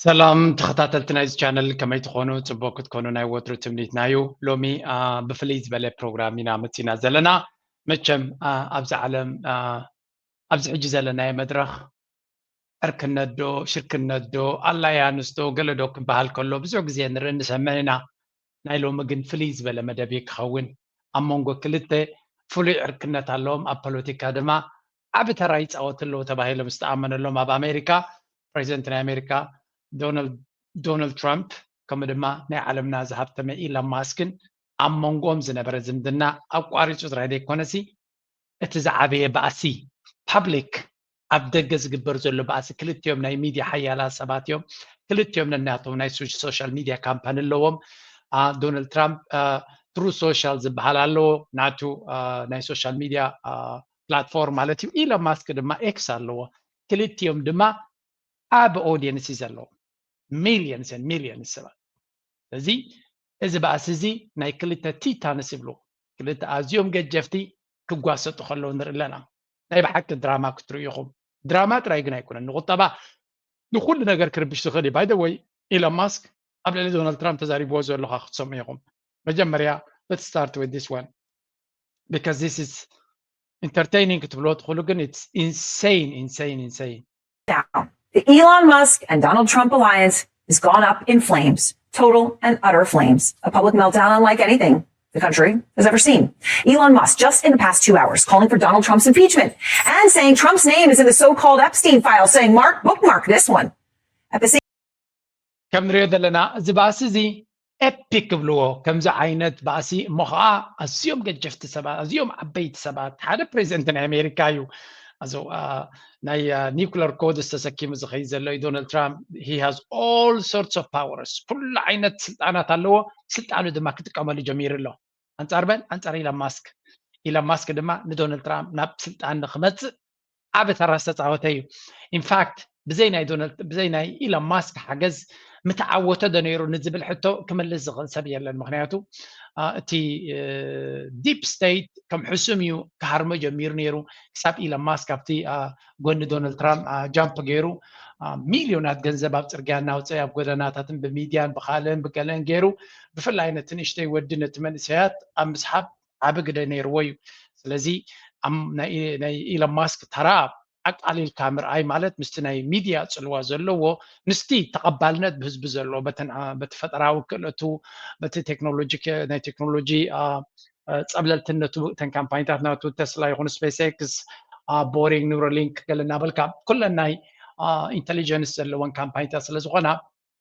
ሰላም ተኸታተልቲ ናይዚ ቻነል፣ ከመይ ትኾኑ? ጽቡቅ ክትኮኑ ናይ ወትሩ ትምኒትና እዩ። ሎሚ ብፍልይ ዝበለ ፕሮግራም ኢና መጺና ዘለና። መቸም ኣብዚ ዓለም ኣብዚ ሕጂ ዘለናዮ መድረኽ ዕርክነት ዶ ሽርክነት ዶ ኣላያንስ ዶ ገለ ዶ ክበሃል ከሎ ብዙሕ ግዜ ንርኢ ንሰምዕ ኢና። ናይ ሎሚ ግን ፍልይ ዝበለ መደብ እዩ ክኸውን። ኣብ መንጎ ክልተ ፍሉይ ዕርክነት ኣለዎም፣ ኣብ ፖለቲካ ድማ ዓቢ ተራ ይጻወቱ ኣለዉ ተባሂሎም ዝተኣመነሎም ኣብ ኣሜሪካ ፕሬዚደንት ናይ ኣሜሪካ ዶናልድ ትራምፕ ከምኡ ድማ ናይ ዓለምና ዝሃብተመ ኢሎን ማስክን ኣብ መንጎኦም ዝነበረ ዝምድና ኣቋሪጹ ጥራይ ዘይኮነሲ እቲ ዝዓበየ ባእሲ ፓብሊክ ኣብ ደገ ዝግበር ዘሎ ባእሲ ክልቲኦም ናይ ሚድያ ሓያላት ሰባት እዮም። ክልቲኦም ነናቶም ናይ ሶሻል ሚድያ ካምፓኒ ኣለዎም። ዶናልድ ትራምፕ ትሩ ሶሻል ዝበሃል ኣለዎ ናቱ ናይ ሶሻል ሚድያ ፕላትፎርም ማለት እዩ። ኢሎን ማስክ ድማ ኤክስ ኣለዎ። ክልቲኦም ድማ ዓቢ ኦድየንስ እዩ ዘለዎ፣ ሚልዮንስ ሚልዮንስ ሰባት። ስለዚ እዚ ባእሲ እዚ ናይ ክልተ ቲታንስ ይብሉ፣ ክልተ ኣዝዮም ገጀፍቲ ክጓሰጡ ከለዉ ንርኢ ኣለና። ናይ ብሓቂ ድራማ ክትርእዩ ኢኹም። ድራማ ጥራይ ግን ኣይኮነን፣ ንቁጠባ ንኩሉ ነገር ክርብሽ ዝኽእል እዩ። ባይ ወይ ኢሎን ማስክ ኣብ ልዕሊ ዶናልድ ትራምፕ ተዛሪብዎ ዘለካ ክትሰምዑ ኢኹም። መጀመርያ let's start with this one because this is entertaining ክትብልዎ ትኽእሉ ግን it's insane insane insane Now, the Elon Musk and Donald Trump alliance has gone up in flames, total and utter flames, a public meltdown unlike anything the country has ever seen. Elon Musk, just in the past two hours, calling for Donald Trump's impeachment and saying Trump's name is in the so called Epstein file, saying, "Mark, bookmark this one." At the same ከም ንሪኦ ዘለና እዚ ባእሲ እዚ ኤፒክ ክብልዎ ከምዚ ዓይነት ባእሲ እሞ ከዓ ኣዝዮም ገጀፍቲ ሰባት ኣዝዮም ዓበይቲ ሰባት ሓደ ፕሬዚደንት ናይ ኣሜሪካ እዩ። ናይ ኒኩለር ኮድስ ተሰኪሙ ዝኸይድ ዘሎ እዩ ዶናልድ ትራምፕ። He has all sorts of powers ኩሉ ዓይነት ስልጣናት ኣለዎ። ስልጣኑ ድማ ክጥቀመሉ ጀሚሩ ኣሎ። ኣንጻር መን? ኣንጻር ኢሎን ማስክ። ኢሎን ማስክ ድማ ንዶናልድ ትራምፕ ናብ ስልጣን ንክመፅእ ዓቢ ተራ ዝተፃወተ እዩ። ኢንፋክት ብዘይ ናይ ዶናልድ ብዘይ ናይ ኢሎን ማስክ ሓገዝ ምተዓወተ ዶ ነይሩ ንዝብል ሕቶ ክምልስ ዝኽእል ሰብ የለን። ምክንያቱ እቲ ዲፕ ስቴት ከም ሕሱም እዩ ክሃርሞ ጀሚሩ ነይሩ። ክሳብ ኢሎን ማስክ ኣብቲ ጎኒ ዶናልድ ትራምፕ ጃምፕ ገይሩ ሚልዮናት ገንዘብ ኣብ ፅርግያ እናውፀ ኣብ ጎደናታትን ብሚድያን ብካልእን ብገለን ገይሩ ብፍላይ ነቲ ንእሽተይ ወዲ ነቲ መንእሰያት ኣብ ምስሓብ ዓቢ ግደ ነይርዎ እዩ። ስለዚ ናይ ኢሎን ማስክ ተራ ኣቃሊልካ ምርኣይ ማለት ምስቲ ናይ ሚድያ ፅልዋ ዘለዎ ምስቲ ተቐባልነት ብህዝቢ ዘለዎ በቲ ፈጠራዊ ክእለቱ በቲ ቴክኖሎጂ ናይ ቴክኖሎጂ ፀብለልትነቱ እተን ካምፓኒታት ናቱ ተስላ ይኹን ስፔስ ኤክስ ቦሪንግ ኒውሮሊንክ ገለ እናበልካ ኩለን ናይ ኢንቴሊጀንስ ዘለወን ካምፓኒታት ስለዝኾና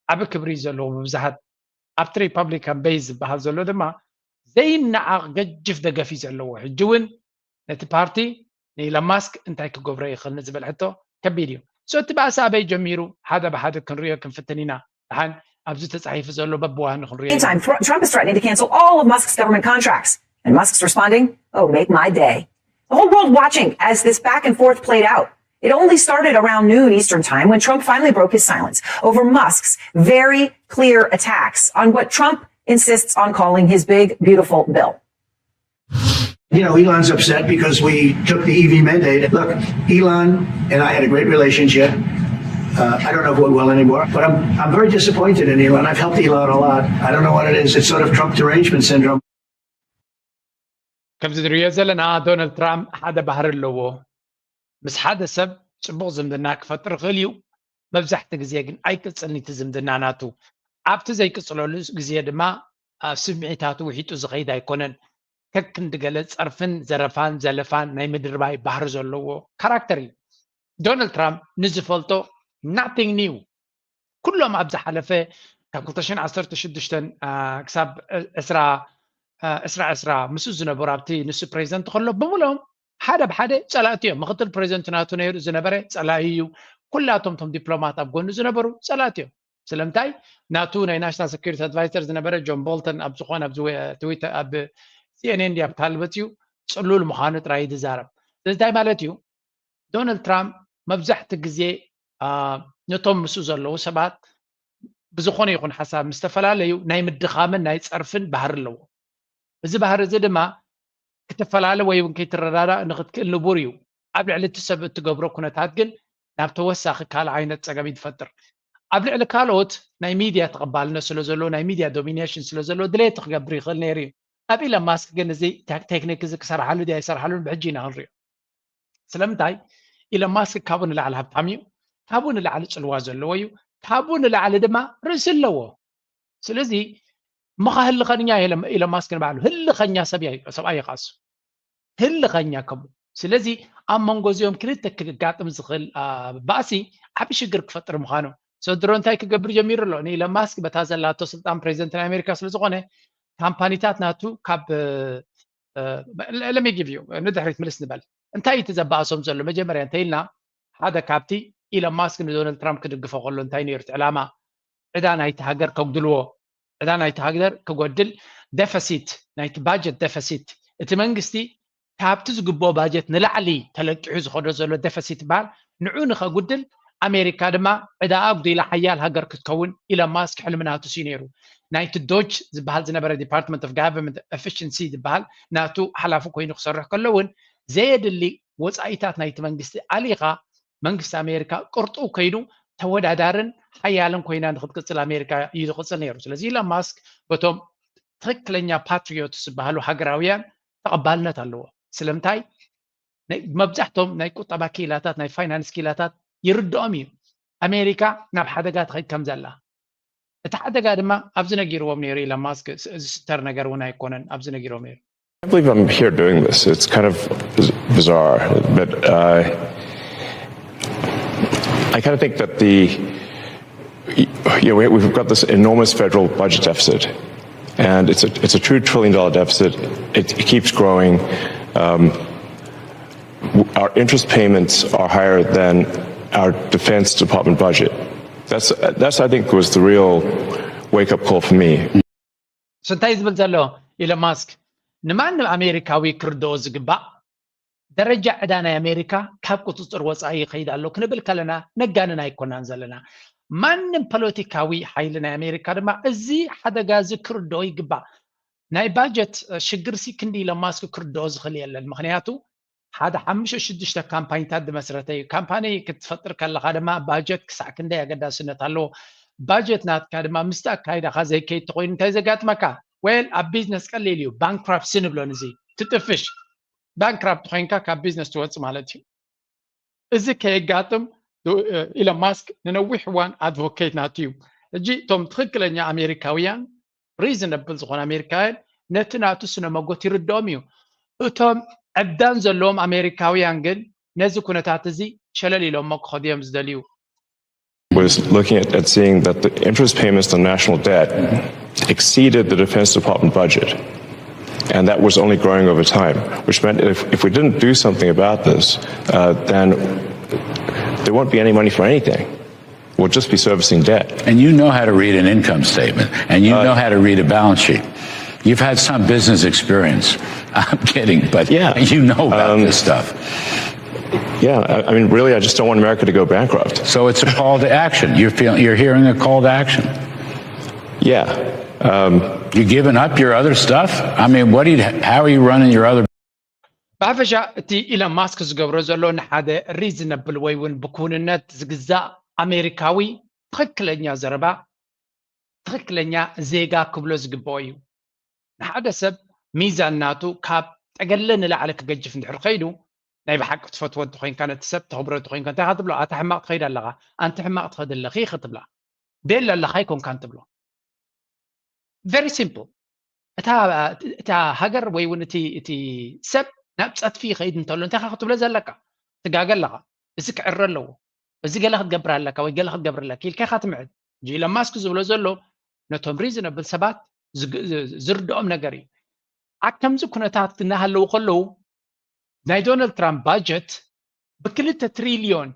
ዓቢ ክብሪ ዘለዎ ብብዝሃት ኣብቲ ሪፐብሊካን ቤዝ ዝበሃል ዘሎ ድማ ዘይነዓቕ ገጅፍ ደገፍ እዩ ዘለዎ። ሕጂ እውን ነቲ ፓርቲ ንኢሎን ማስክ እንታይ ክገብሮ ይኽእል ንዝብል ሕቶ ከቢድ እዩ። So እቲ ባእሲ ኣበይ ጀሚሩ ሓደ ብሓደ ክንሪኦ ክንፍትን ኢና። ደሓን ኣብዚ ተጻሒፉ ዘሎ በብዋኑ ክንሪኦ ኢና። Meantime, Tr- Trump is threatening to cancel all of Musk's government contracts. And Musk's responding, "Oh, make my day." The whole world watching as this back and forth played out. It only started around noon Eastern time when Trump finally broke his silence over Musk's very clear attacks on what Trump insists on calling his big, beautiful bill. You know, Elon's upset because we took the E V mandate. Look, Elon and I had a great relationship. Uh, I don't know if we're well anymore, but I'm, I'm very disappointed in Elon. I've helped Elon a lot. I don't know what it is. It's sort of Trump derangement syndrome. ከምዚ ንሪኦ ዘለና ዶናልድ ትራምፕ ሓደ ባህሪ ኣለዎ። ምስ ሓደ ሰብ ፅቡቕ ዝምድና ክፈጥር ይኽእል እዩ። መብዛሕቲ ግዜ ግን ኣይቅፅልን እቲ ዝምድና ናቱ። ኣብቲ ዘይቅፅለሉ ግዜ ድማ ስምዒታቱ ውሒጡ ዝኸይድ ኣይኮነን። ከክንዲ ገለ ፀርፍን ዘረፋን ዘለፋን ናይ ምድርባይ ባህሪ ዘለዎ ካራክተር እዩ። ዶናልድ ትራምፕ ንዝፈልጦ nothing new ኩሎም ኣብ ዝሓለፈ ካብ ክልተ ሽሕን ዓሰርተ ሽዱሽተን ክሳብ ዕስራ ዕስራ ዕስራ ምስኡ ዝነበሩ ኣብቲ ንሱ ፕሬዚደንት ከሎ ብምሎም ሓደ ብሓደ ፀላእቲ እዮም። ምክትል ፕሬዚደንት ናቱ ነይሩ ዝነበረ ፀላኢ እዩ። ኩላቶም ቶም ዲፕሎማት ኣብ ጎኑ ዝነበሩ ፀላእቲ እዮም። ስለምንታይ ናቱ ናይ ናሽናል ሴኩሪቲ ኣድቫይዘር ዝነበረ ጆን ቦልተን ኣብ ዝኾነ ኣብ ትዊተር ኣብ ሲኤንኤን ድያ ካልእ መፅዩ ፅሉል ምዃኑ ጥራይ እዩ ዝዛረብ። ስለዚ እንታይ ማለት እዩ? ዶናልድ ትራምፕ መብዛሕቲ ግዜ ነቶም ምስኡ ዘለዉ ሰባት ብዝኾነ ይኹን ሓሳብ ምስ ተፈላለዩ ናይ ምድኻምን ናይ ጸርፍን ባህሪ ኣለዎ። እዚ ባህሪ እዚ ድማ ክትፈላለ ወይ እውን ከይትረዳዳእ ንኽትክእል ንቡር እዩ። ኣብ ልዕሊ እቲ ሰብ እትገብሮ ኩነታት ግን ናብ ተወሳኺ ካልእ ዓይነት ጸገም እዩ ትፈጥር። ኣብ ልዕሊ ካልኦት ናይ ሚድያ ተቐባልነት ስለ ዘለዎ፣ ናይ ሚድያ ዶሚኔሽን ስለ ዘለዎ ድሌቱ ክገብር ይኽእል ነይሩ እዩ። ኣብ ኢለን ማስክ ግን እዚ ቴክ- ቴክኒክ እዚ ክሰርሓሉ ድዩ ኣይሰርሓሉን ብሕጂ ኢና ክንሪኦ። ስለምንታይ? ኢለን ማስክ ካብኡ ንላዕሊ ሃብታም እዩ፣ ካብኡ ንላዕሊ ጽልዋ ዘለዎ እዩ፣ ካብኡ ንላዕሊ ድማ ርእሲ ኣለዎ። ስለዚ ምኻ ህልኸኛ ኢለን ማስክ ንባዕሉ ህልኸኛ ሰብ እያ- ሰብኣይ ይኻሱ ህልኸኛ ከምኡ። ስለዚ ኣብ መንጎ እዚኦም ክልተ ክጋጥም ዝኽእል አ፣ ባእሲ ዓቢ ሽግር ክፈጥር ምዃኑ ሰድሮ እንታይ ክገብር ጀሚሩ ኣሎ? ንኢለን ማስክ በታ ዘላቶ ስልጣን ፕሬዚደንት ናይ ኣሜሪካ ስለ ዝኾነ ካምፓኒታት ናቱ ካብ ለሚ ጊቭ ዩ ንድሕሪት ምልስ ንበል። እንታይ እቲ ዘባእሶም ዘሎ? መጀመርያ እንተኢልና ሓደ ካብቲ ኢለን ማስክ ንዶናልድ ትራምፕ ክድግፎ ከሎ እንታይ ነይሩ እቲ ዕላማ? ዕዳ ናይቲ ሃገር ከጉድልዎ፣ ዕዳ ናይቲ ሃገር ክጎድል፣ ደፈሲት ናይቲ ባጀት ደፈሲት፣ እቲ መንግስቲ ካብቲ ዝግብኦ ባጀት ንላዕሊ ተለቂሑ ዝኸዶ ዘሎ ደፈሲት ይበሃል። ንዑ ንኸጉድል ኣሜሪካ ድማ ዕዳኣ ኣጉዲላ ሓያል ሃገር ክትከውን ኢለን ማስክ ሕልሚ ናቱ ሲ ነይሩ። ናይቲ ዶጅ ዝበሃል ዝነበረ ዲፓርትመንት ኦፍ ጋቨርንመንት ኤፊሽንሲ ዝበሃል ናቱ ሓላፊ ኮይኑ ክሰርሕ ከሎ እውን ዘየድሊ ወፃኢታት ናይቲ መንግስቲ ኣሊኻ መንግስቲ ኣሜሪካ ቅርጡ ከይዱ ተወዳዳርን ሓያልን ኮይና ንክትቅፅል ኣሜሪካ እዩ ዝቅፅል ነይሩ። ስለዚ ኢለን ማስክ በቶም ትክክለኛ ፓትሪዮትስ ዝበሃሉ ሃገራውያን ተቐባልነት ኣለዎ። ስለምንታይ? ናይ- መብዛሕቶም ናይ ቁጠባ ክኢላታት ናይ ፋይናንስ ክኢላታት ይርድኦም እዩ ኣሜሪካ ናብ ሓደጋ ትኸይድ ከም ዘላ። እቲ ሓደጋ ድማ ኣብዚ ነጊርዎም ነይሩ ኢለን ማስክ። እዚ ስተር ነገር እውን ኣይኮነን፣ ኣብዚ ነጊርዎም ነይሩ። I believe I'm here doing this. It's kind of biz- bizarre, but uh, I kind of think that the you know, we, we've got this enormous federal budget deficit, and it's a it's a two trillion dollar deficit. It, it keeps growing. Um, w- our interest payments are higher than our Defense Department budget. That's that's I think was the real wake up call for me. እሱ እንታይ ዝብል ዘሎ ኢለን ማስክ? ንማንም ኣሜሪካዊ ክርድኦ ዝግባእ ደረጃ ዕዳ ናይ ኣሜሪካ ካብ ቁፅፅር ወፃኢ ይኸይድ ኣሎ ክንብል ከለና ነጋንን ኣይኮናን ዘለና። ማንም ፖለቲካዊ ሓይሊ ናይ ኣሜሪካ ድማ እዚ ሓደጋ እዚ ክርድኦ ይግባእ። ናይ ባጀት ሽግር ሲ ክንዲ ኢለን ማስክ ክርድኦ ዝኽእል የለን። ምክንያቱ ሓደ ሓሙሽተ ሽዱሽተ ካምፓኒታት ዝመስረተ እዩ። ካምፓኒ ክትፈጥር ከለካ ድማ ባጀት ክሳዕ ክንደይ ኣገዳስነት ኣለዎ። ባጀት ናትካ ድማ ምስቲ ኣካይዳካ ዘይከይድ ተኮይኑ እንታይ ዘጋጥመካ? ዌል ኣብ ቢዝነስ ቀሊል እዩ፣ ባንክራፕሲ ንብሎ ንዚ ትጥፍሽ። ባንክራፕት ኮይንካ ካብ ቢዝነስ ትወፅእ ማለት እዩ። እዚ ከየጋጥም ኢለን ማስክ ንነዊሕ እዋን ኣድቮኬት ናቱ እዩ። ሕጂ እቶም ትክክለኛ ኣሜሪካውያን ሪዝነብል ዝኾነ ኣሜሪካውያን ነቲ ናቱ ስነ መጎት ይርድኦም እዩ። እቶም ዕብዳን ዘለዎም ኣሜሪካውያን ግን ነዚ ኩነታት እዚ ሸለል ኢሎሞ ክኸዱ እዮም ዝደልዩ። Was looking at, at seeing that the interest payments on national debt exceeded the Defense Department budget. And that was only growing over time, which meant if, if we didn't do something about this, uh, then there won't be any money for anything. We'll just be servicing debt. And you know how to read an income statement, and you know how to read a balance sheet. You've had some business experience. I'm kidding, but Yeah. you know about Um, this stuff. Yeah, I, I mean, really, I just don't want America to go bankrupt. So it's a call to action. You're feeling, you're hearing a call to action. Yeah. Um, You giving up your other stuff? I mean, what do you? How are you running your other? ብሓፈሻ እቲ ኢለን ማስክ ዝገብሮ ዘሎ ንሓደ ሪዝነብል ወይ እውን ብክውንነት ዝግዛእ ኣሜሪካዊ ትኽክለኛ ዘረባ ትኽክለኛ ዜጋ ክብሎ ዝግብኦ እዩ። ንሓደ ሰብ ሚዛን ናቱ ካብ ጠገለ ንላዕሊ ክገጅፍ እንድሕር ከይዱ ናይ ብሓቂ ትፈትዎ እንተኮይንካ ነቲ ሰብ ተኽብሮ እንተኮይንካ እንታይ ኢኻ ትብሎ? ኣታ ሕማቕ ትኸይድ ኣለኻ፣ ኣንቲ ሕማቕ ትኸድ ኣለኺ ኢኻ ትብላ። ቤላ ኣለኻ ኣይኮንካን ትብሎ። ቨሪ ሲምፕል። እታ እታ ሃገር ወይ እውን እቲ እቲ ሰብ ናብ ፀትፊ ይኸይድ እንተሎ እንታይ ኢኻ ክትብሎ ዘለካ? ትጋገ ኣለኻ። እዚ ክዕረ ኣለዎ፣ እዚ ገለ ክትገብር ኣለካ ወይ ገለ ክትገብር ኣለካ ኢልካ ኢኻ ትምዕድ። ሕጂ ኢለን ማስክ ዝብሎ ዘሎ ነቶም ሪዝነብል ሰባት ዝግ- ዝ- ዝርድኦም ነገር እዩ። ኣብ ከምዚ ኩነታት እናሃለዉ ከለዉ ናይ ዶናልድ ትራምፕ ባጀት ብክልተ ትሪልዮን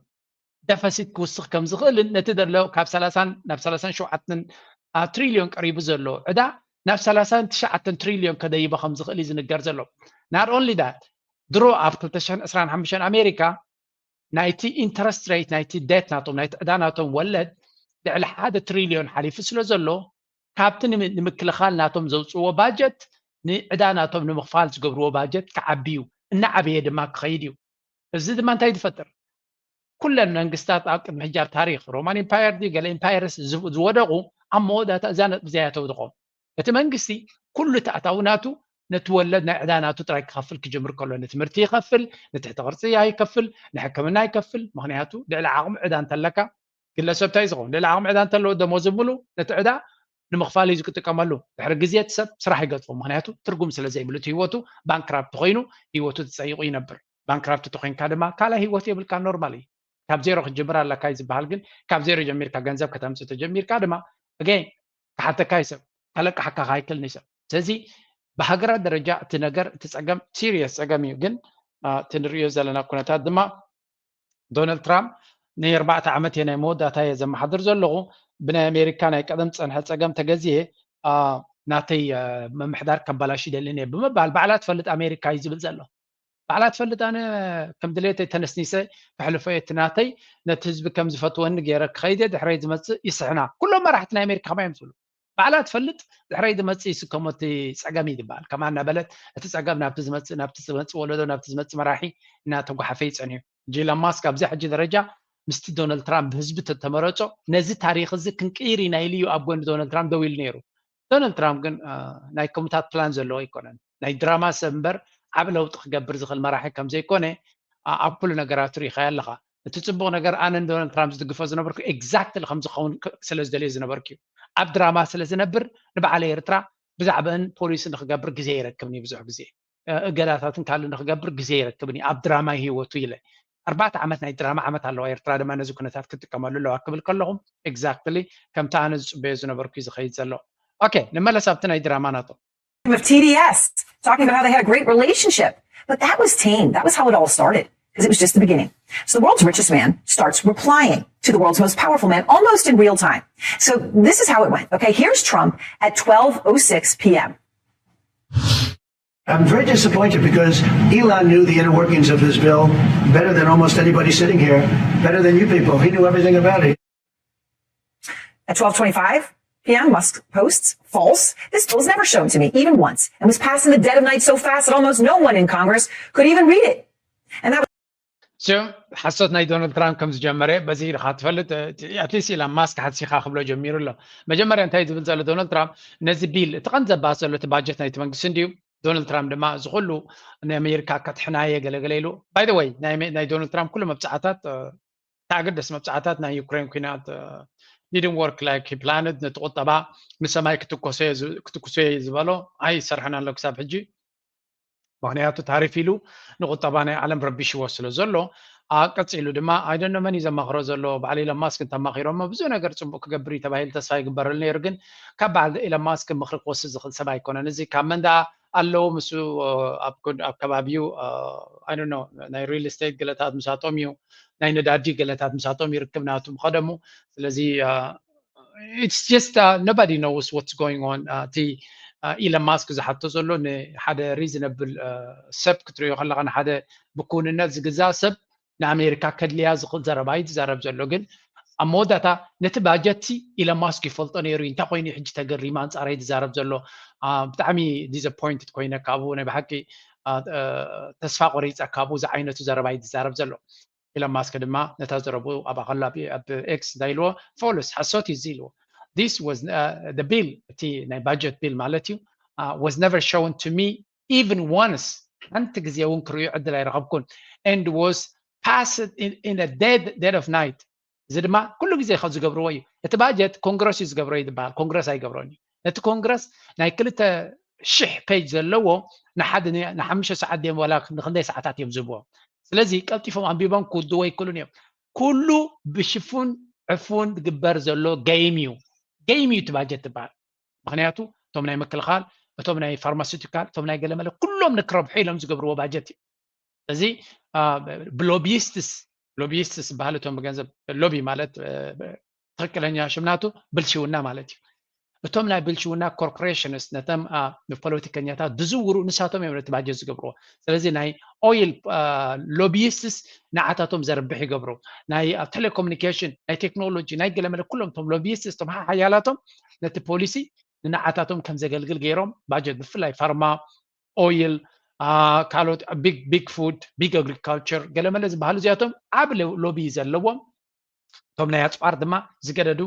ደፈሲት ክውስኽ ከም ዝኽእልን ነቲ ዘሎ ካብ ሰላሳን ናብ ሰላሳን ሸውዓተን ትሪልዮን ቀሪቡ ዘሎ ዕዳ ናብ ሰላሳን ትሽዓተን ትሪልዮን ከደይቦ ከም ዝኽእል እዩ ዝንገር ዘሎ። Not only that, ድሮ ኣብ ክልተ ሽሕን ዕስራን ሓሙሽተን ኣሜሪካ ናይቲ ኢንተረስት ሬት ናይቲ ዴት ናቶም ናይቲ ዕዳ ናቶም ወለድ ልዕሊ ሓደ ትሪልዮን ሓሊፉ ስለ ዘሎ ካብቲ ንምክልኻል ናቶም ዘውፅዎ ባጀት ንዕዳ ናቶም ንምኽፋል ዝገብርዎ ባጀት ክዓቢ እዩ። እናዓበየ ድማ ክኸይድ እዩ። እዚ ድማ እንታይ ዝፈጥር? ኩለን መንግስታት ኣብ ቅድሚ ሕጂ ኣብ ታሪክ ሮማን ኢምፓየር ድዩ ገለ ኢምፓየርስ ዝወደቁ ኣብ መወዳእታ እዛ ነጥቢ እዚኣ እያ ተውድቆም። እቲ መንግስቲ ኩሉ እቲ ኣታዊ ናቱ ነቲ ወለድ ናይ ዕዳ ናቱ ጥራይ ክኸፍል ክጅምር ከሎ ንትምህርቲ ይኸፍል፣ ንትሕቲ ቅርፂ ይከፍል፣ ንሕክምና ይከፍል። ምክንያቱ ልዕሊ ዓቕሚ ዕዳ እንተለካ ግለሰብ እንታይ ዝኸውን ልዕሊ ዓቕሚ ዕዳ እንተለዎ ደሞዝ ሙሉ ነቲ ዕዳ ንምኽፋል እዩ ዝጥቀመሉ። ድሕሪ ግዜ እቲ ሰብ ስራሕ ይገጥፎ፣ ምክንያቱ ትርጉም ስለ ዘይብሉ እቲ ህይወቱ ባንክራፕት ኮይኑ ህይወቱ ተፀይቑ ይነብር። ባንክራፕት ተኮይንካ ድማ ካልኣይ ህይወት የብልካ፣ ኖርማል እዩ። ካብ ዜሮ ክትጅምር ኣለካ እዩ ዝበሃል፣ ግን ካብ ዜሮ ጀሚርካ ገንዘብ ከተምፅእ ተጀሚርካ ድማ እገ ክሓተካ ይሰብ፣ ከለቅሓካ ካይክል ንሰብ። ስለዚ ብሃገራት ደረጃ እቲ ነገር እቲ ፀገም ሲሪየስ ፀገም እዩ። ግን እቲ ንሪኦ ዘለና ኩነታት ድማ ዶናልድ ትራምፕ ንኣርባዕተ ዓመት እየ ናይ መወዳእታ እየ ዘመሓድር ዘለኹ፣ ብናይ ኣሜሪካ ናይ ቀደም ዝፀንሐ ፀገም ተገዚየ ናተይ ምምሕዳር ከበላሽ ይደልን እየ ብምባል ባዕላ ትፈልጥ ኣሜሪካ እዩ ዝብል ዘሎ። ባዕላ ትፈልጥ። ኣነ ከም ድሌተይ ተነስኒሰ ክሕልፎ እየ እቲ ናተይ፣ ነቲ ህዝቢ ከም ዝፈትወኒ ገይረ ክኸይድ እየ፣ ድሕረይ ዝመፅእ ይስሕና። ኩሎም መራሕቲ ናይ ኣሜሪካ ከማይ እዮም ዝብሉ። ባዕላ ትፈልጥ። ድሕረይ ዝመፅእ ይስከሞ እቲ ፀገም እዩ ዝበሃል። ከማ እናበለት እቲ ፀገም ናብቲ ዝመፅእ ናብቲ ዝመፅእ ወለዶ ናብቲ ዝመፅእ መራሒ እናተጓሓፈ ይፀንሑ። ጂ ኢሎን ማስክ ኣብዚ ሕጂ ደረጃ ምስቲ ዶናልድ ትራምፕ ብህዝቢ ተተመረፆ ነዚ ታሪክ እዚ ክንቅይር ኢና ኢሉ እዩ ኣብ ጎኒ ዶናልድ ትራምፕ ደው ኢሉ ነይሩ። ዶናልድ ትራምፕ ግን ናይ ከምታት ፕላን ዘለዎ ኣይኮነን። ናይ ድራማ ሰብ እምበር ዓብ ለውጢ ክገብር ዝኽእል መራሒ ከም ዘይኮነ ኣብ ኩሉ ነገራቱ ርኢኻዮ ኣለኻ። እቲ ፅቡቕ ነገር ኣነ ንዶናልድ ትራምፕ ዝድግፎ ዝነበርኩ ኤግዛክትሊ ከም ዝኸውን ስለ ዝደልዮ ዝነበርኩ እዩ። ኣብ ድራማ ስለ ዝነብር ንባዕለ ኤርትራ ብዛዕባአን ፖሊሲ ንክገብር ግዜ ይረክብኒ ብዙሕ ግዜ እገዳታትን ካልእ ንክገብር ግዜ ይረክብኒ ኣብ ድራማ ህይወቱ ኢለ። ኣርባዕተ ዓመት ናይ ድራማ ዓመት ኣለዋ ኤርትራ ድማ ነዚ ኩነታት ክትጥቀመሉ ኣለዋ ክብል ከለኹም ኤግዛክትሊ ከምቲ ኣነ ዝፅበዮ ዝነበርኩ እዩ ዝኸይድ ዘሎ። ኦኬ፣ ንመለስ ኣብቲ ናይ ድራማ ናቶ። Of T D S, talking about how they had a great relationship. But that was tame. That was how it all started, because it was just the beginning. So the world's richest man starts replying to the world's most powerful man almost in real time. So this is how it went. Okay, here's Trump at twelve oh six p.m. I'm very disappointed because Elon knew the inner workings of his bill better than almost anybody sitting here, better than you people. He knew everything about it. At twelve twenty-five p.m., Musk posts, "False. This bill was never shown to me, even once, and was passed in the dead of night so fast that almost no one in Congress could even read it." And that was ሓሶት ናይ ዶናልድ ትራምፕ ከም ዝጀመረ በዚ ኢልካ ትፈልጥ። ኣትሊስት ኢላን ማስክ ሓሲኻ ክብሎ ጀሚሩ ኣሎ። መጀመርያ እንታይ ዝብል ዘሎ ዶናልድ ትራምፕ ነዚ ቢል እቲ ቀን ዘባስ ዘሎ እቲ ባጀት ናይቲ መንግስቲ እንድዩ። ዶናልድ ትራምፕ ድማ እዚ ኩሉ ንኣሜሪካ ከጥሕናየ ገለገለ ኢሉ። ባይ ወይ ናይ ዶናልድ ትራምፕ ኩሉ መብፅዓታት ተኣገደስ መብፅዓታት ናይ ዩክሬን ኩናት didn't work like planned። ነቲ ቁጠባ ንሰማይ ክትኩሶ እየ ዝበሎ ኣይሰርሐን ኣሎ ክሳብ ሕጂ። ምክንያቱ ታሪፍ ኢሉ ንቁጠባ ናይ ዓለም ረቢሽዎ ስለ ዘሎ ቀፂሉ ድማ ኣይደኖ መን እዩ ዘማኽሮ ዘሎ። በዓል ኢሎን ማስክ እንተማኺሮሞ ብዙሕ ነገር ፅቡቅ ክገብር እዩ ተባሂሉ ተስፋ ይግበረሉ ነይሩ። ግን ካብ በዓል ኢሎን ማስክ ምኽሪ ክወስድ ዝኽእል ሰብ ኣይኮነን። እዚ ካብ መን ደኣ ኣለዉ ምስ ኣብ ከባቢኡ ናይ ሪል ስቴት ገለታት ምሳቶም እዩ፣ ናይ ነዳዲ ገለታት ምሳቶም ይርክብ ናቱ ምኸደሙ። ስለዚ it's just nobody knows what's going on። እቲ ኢለን ማስክ ዝሓቶ ዘሎ ንሓደ ሪዝነብል ሰብ ክትሪኦ ከለካ ንሓደ ብክውንነት ዝግዛእ ሰብ ንኣሜሪካ ከድልያ ዝኽእል ዘረባ እዩ ዝዛረብ ዘሎ። ግን ኣብ መወዳእታ ነቲ ባጀትሲ ኢለን ማስክ ይፈልጦ ነይሩ እዩ። እንታይ ኮይኑ እዩ ሕጂ ተገሪሙ ኣንፃረይ ዝዛረብ ዘሎ? ብጣዕሚ ዲስኣፖይንትድ ኮይነ ካብኡ ናይ ብሓቂ ተስፋ ቆሪፀ ካብኡ ዝዓይነቱ ዘረባ እዩ ዝዛረብ ዘሎ። ኢለን ማስክ ድማ ነታ ዘረቡ ኣብ ኣኸሎ ኣብ ኤክስ እንታይ ኢልዎ ፎልስ ሓሶት እዩ እዚ ኢልዎ። This was the bill እቲ ናይ ባጀት ቢል ማለት እዩ was never shown to me even once ሓንቲ ግዜ እውን ክርእዩ ዕድል ኣይረኸብኩን and was passed in a dead dead of night። እዚ ድማ ኩሉ ግዜ ካብ ዝገብርዎ እዩ። እቲ ባጀት ኮንግረስ እዩ ዝገብሮ እዩ ዝበሃል። ኮንግረስ ኣይገብሮን እዩ። ነቲ ኮንግረስ ናይ ክልተ ሽሕ ፔጅ ዘለዎ ንሓደ ንሓሙሽተ ሰዓት ድዮም ዋላ ንክንደይ ሰዓታት እዮም ዝህብዎ። ስለዚ ቀልጢፎም ኣንቢቦም ክውድዎ ኣይክእሉን እዮም። ኩሉ ብሽፉን ዕፉን ዝግበር ዘሎ ገይም እዩ። ገይም እዩ እቲ ባጀት ዝበሃል። ምክንያቱ እቶም ናይ ምክልኻል እቶም ናይ ፋርማሲቲካል እቶም ናይ ገለመለ ኩሎም ንክረብሑ ኢሎም ዝገብርዎ ባጀት እዩ። እዚ ብሎቢስትስ ሎቢስትስ ዝበሃል እቶም ብገንዘብ ሎቢ ማለት ትክክለኛ ሽምናቱ ብልሽውና ማለት እዩ። እቶም ናይ ብልሽውና corporations ነቶም ፖለቲከኛታት ዝዝውሩ ንሳቶም እዮም ነቲ ባጀት ዝገብርዎ። ስለዚ ናይ oil lobbyists ንዓታቶም ዘርብሕ ይገብሩ። ናይ telecommunication፣ ናይ ቴክኖሎጂ፣ ናይ ገለመለ ኩሎም እቶም lobbyists እቶም ሓያላቶም ነቲ ፖሊሲ ንንዓታቶም ከም ዘገልግል ገይሮም ባጀት ብፍላይ ፋርማ፣ oil፣ ካልኦት big food፣ big agriculture ገለመለ ዝበሃሉ እዚኣቶም ዓብ lobby ዘለዎም እቶም ናይ ኣፅዋር ድማ ዝገደዱ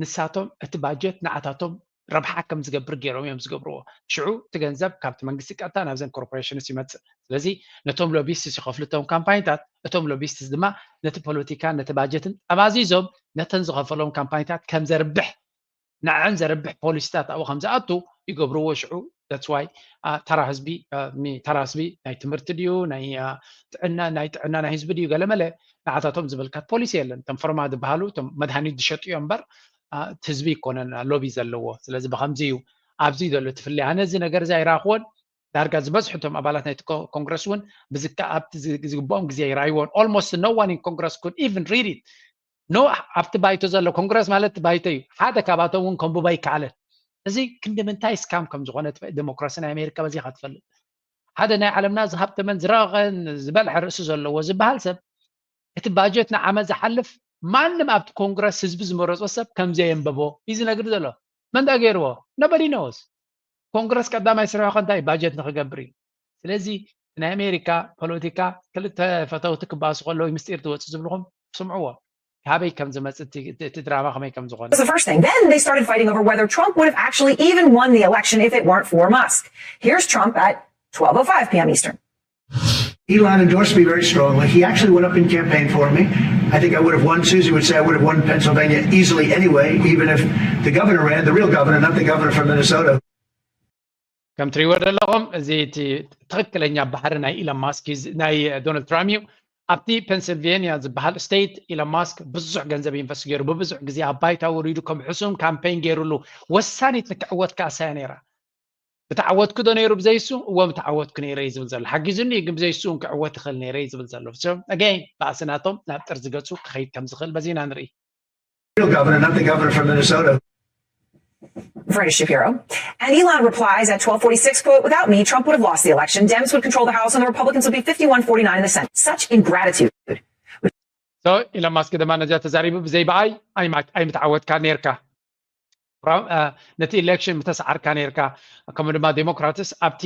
ንሳቶም እቲ ባጀት ንዓታቶም ረብሓ ከም ዝገብር ገይሮም እዮም ዝገብርዎ። ሽዑ እቲ ገንዘብ ካብቲ መንግስቲ ቀጥታ ናብዘን corporations ይመፅእ። ስለዚ ነቶም lobbyists ይኸፍሉ እቶም ካምፓኒታት፣ እቶም lobbyists ድማ ነቲ ፖለቲካን ነቲ ባጀትን ጠማዚዞም ነተን ዝኸፈሎም ካምፓኒታት ከም ዘርብሕ ንዐን ዘርብሕ ፖሊሲታት ኣብኡ ከም ዝኣቱ ይገብርዎ። ሽዑ that's why ተራ ህዝቢ ተራ ህዝቢ ናይ ትምህርቲ ድዩ ናይ ጥዕና ናይ ጥዕና ናይ ህዝቢ ድዩ ገለመለ ንዓታቶም ዝምልከት ፖሊሲ የለን። እቶም ፋርማ ዝበሃሉ እቶም መድሃኒት ዝሸጡ እዮም እምበር እቲ ህዝቢ ይኮነን lobby ዘለዎ። ስለዚ ብከምዚ እዩ ኣብዚ ዘሎ ትፍለይ። ኣነ እዚ ነገር እዚ ኣይረኣኽዎን። ዳርጋ ዝበዝሑ እቶም ኣባላት ናይቲ ኮንግረስ እውን ብዝካ ኣብቲ ዝግብኦም ግዜ ይረኣይዎን። Almost no one in Congress could even read it። No ኣብቲ ባይቶ ዘሎ ኮንግረስ ማለት ባይቶ እዩ። ሓደ ካብኣቶም እውን ከንብቦ ኣይከኣለን። እዚ ክንዲ ምንታይ scam ከም ዝኾነ ዴሞክራሲ ናይ ኣሜሪካ በዚኻ ትፈልጥ። ሓደ ናይ ዓለምና ዝሃብተመን ዝረቐቐን ዝበልሐ ርእሲ ዘለዎ ዝበሃል ሰብ እቲ ባጀት ንዓመት ዝሓልፍ ማንም ኣብቲ ኮንግረስ ህዝቢ ዝመረጾ ሰብ ከምዘየንበቦ እዩ ዝነግር ዘሎ። መን ዳ ገይርዎ? Nobody knows። ኮንግረስ ቀዳማይ ስርሑ ከ እንታይ ባጀት ንክገብር እዩ። ስለዚ ናይ ኣሜሪካ ፖለቲካ ክልተ ፈተውቲ ክባሱ ከለዉ ምስጢር ትወፅእ ዝብልኹም ስምዕዎ። ካበይ ከም ዝመፅእ እቲ ድራማ ከመይ ከም ዝኾነ። The first thing. Then they started fighting over whether Trump would have actually even won the election if it weren't for Musk. Here's Trump at twelve oh five p.m. Eastern. Elon endorsed me very strongly. He actually went up in campaign for me. I think I would have won, Susie would say I would have won Pennsylvania easily anyway, even if the governor ran, the real governor, not the governor from Minnesota. ከም ትሪእዎ ዘለኹም እዚ እቲ ትኽክለኛ ባሕሪ ናይ ኢሎን ማስክ ናይ ዶናልድ ትራምፕ እዩ። ኣብቲ ፔንስልቬንያ ዝበሃል ስቴት ኢሎን ማስክ ብዙሕ ገንዘብ ኢንቨስት ገይሩ ብብዙሕ ግዜ ኣብ ባይታ ወሪዱ ከም ሕሱም ካምፔን ገይሩሉ። ወሳኒት ንክዕወት ከኣ ሳያ ነይራ። ምተዓወትኩ ዶ ነይሩ ብዘይሱ? እወ ምተዓወትኩ ነይረ እዩ ዝብል ዘሎ። ሓጊዙኒ ግን ብዘይሱ እውን ክዕወት ይኽእል ነይረ እዩ ዝብል ዘሎ። So again ባእሲ ናቶም ናብ ጥርዚ ገፁ ክኸይድ ከም ዝኽእል በዚ ኢና ንርኢ። Real governor, not the governor from Minnesota. Referring to Shapiro. And Elon replies at twelve forty-six, quote, without me, Trump would have lost the election. Dems would control the House and the Republicans would be fifty-one forty-nine in the Senate. Such ingratitude. So ኢሎን ማስክ ድማ ነዚኣ ተዛሪቡ ብዘይ ብኣይ ኣይምተዓወትካ ነርካ። ነቲ ኢሌክሽን ምተሰዓርካ ነርካ። ከምኡ ድማ ዴሞክራትስ ኣብቲ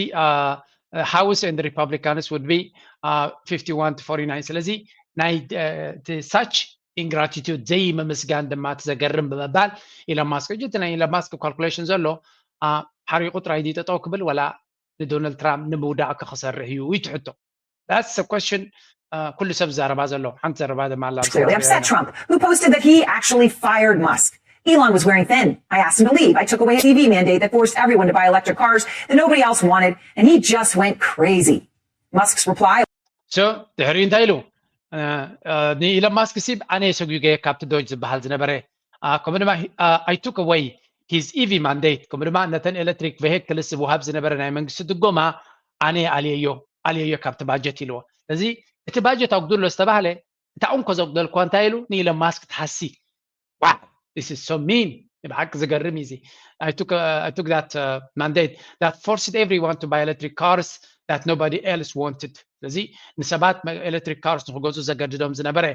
ሃውስ and ሪፓብሊካንስ ውድ ቢ fifty-one to forty-nine። ስለዚ ናይ such ingratitude ዘይምምስጋን ድማ እቲ ዘገርም ብምባል ኢሎን ማስክ ሕጂ እቲ ናይ ኢሎን ማስክ ካልኩሌሽን ዘሎ ሓሪቑ ጥራይ ድዩ ጠጠው ክብል ወላ ንዶናልድ ትራምፕ ንምውዳቕ ክሰርሕ እዩ እዩ ትሕቶ። That's a question ኩሉ ሰብ ዝዛረባ ዘሎ ሓንቲ ዘረባ ድማ ኣላ። Clearly upset Trump, who posted that he actually fired Musk. Elon was wearing thin. I asked him to leave. I took away his E V mandate that forced everyone to buy electric cars that nobody else wanted, and he just went crazy. Musk's reply. So ድሕሪኡ እንታይ ኢሉ? ንኢሎን ማስክ ሲ ኣነ ሰጒገ ካብቲ ዶጅ ዝበሃል ዝነበረ ከምኡ ድማ I took away his E V mandate ከምኡ ድማ ነተን ኤሌክትሪክ ቬሂክልስ ዝወሃብ ዝነበረ ናይ መንግስቲ ድጎማ ኣነ ኣልየዮ ኣልየዮ ካብቲ ባጀት ኢልዎ። ስለዚ እቲ ባጀት ኣጉድሎ ዝተባህለ እታ እንኮ ዘጉደልኳ እንታይ ኢሉ ንኢሎን ማስክ ትሓሲ። Wow, this is so mean. ብሓቂ ዝገርም እዩ እዚ። I took, uh, I took that uh, mandate that forced everyone to buy electric cars that nobody else wanted. ስለዚ ንሰባት ኤሌክትሪክ ካርስ ንክገዝኡ ዘገድዶም ዝነበረ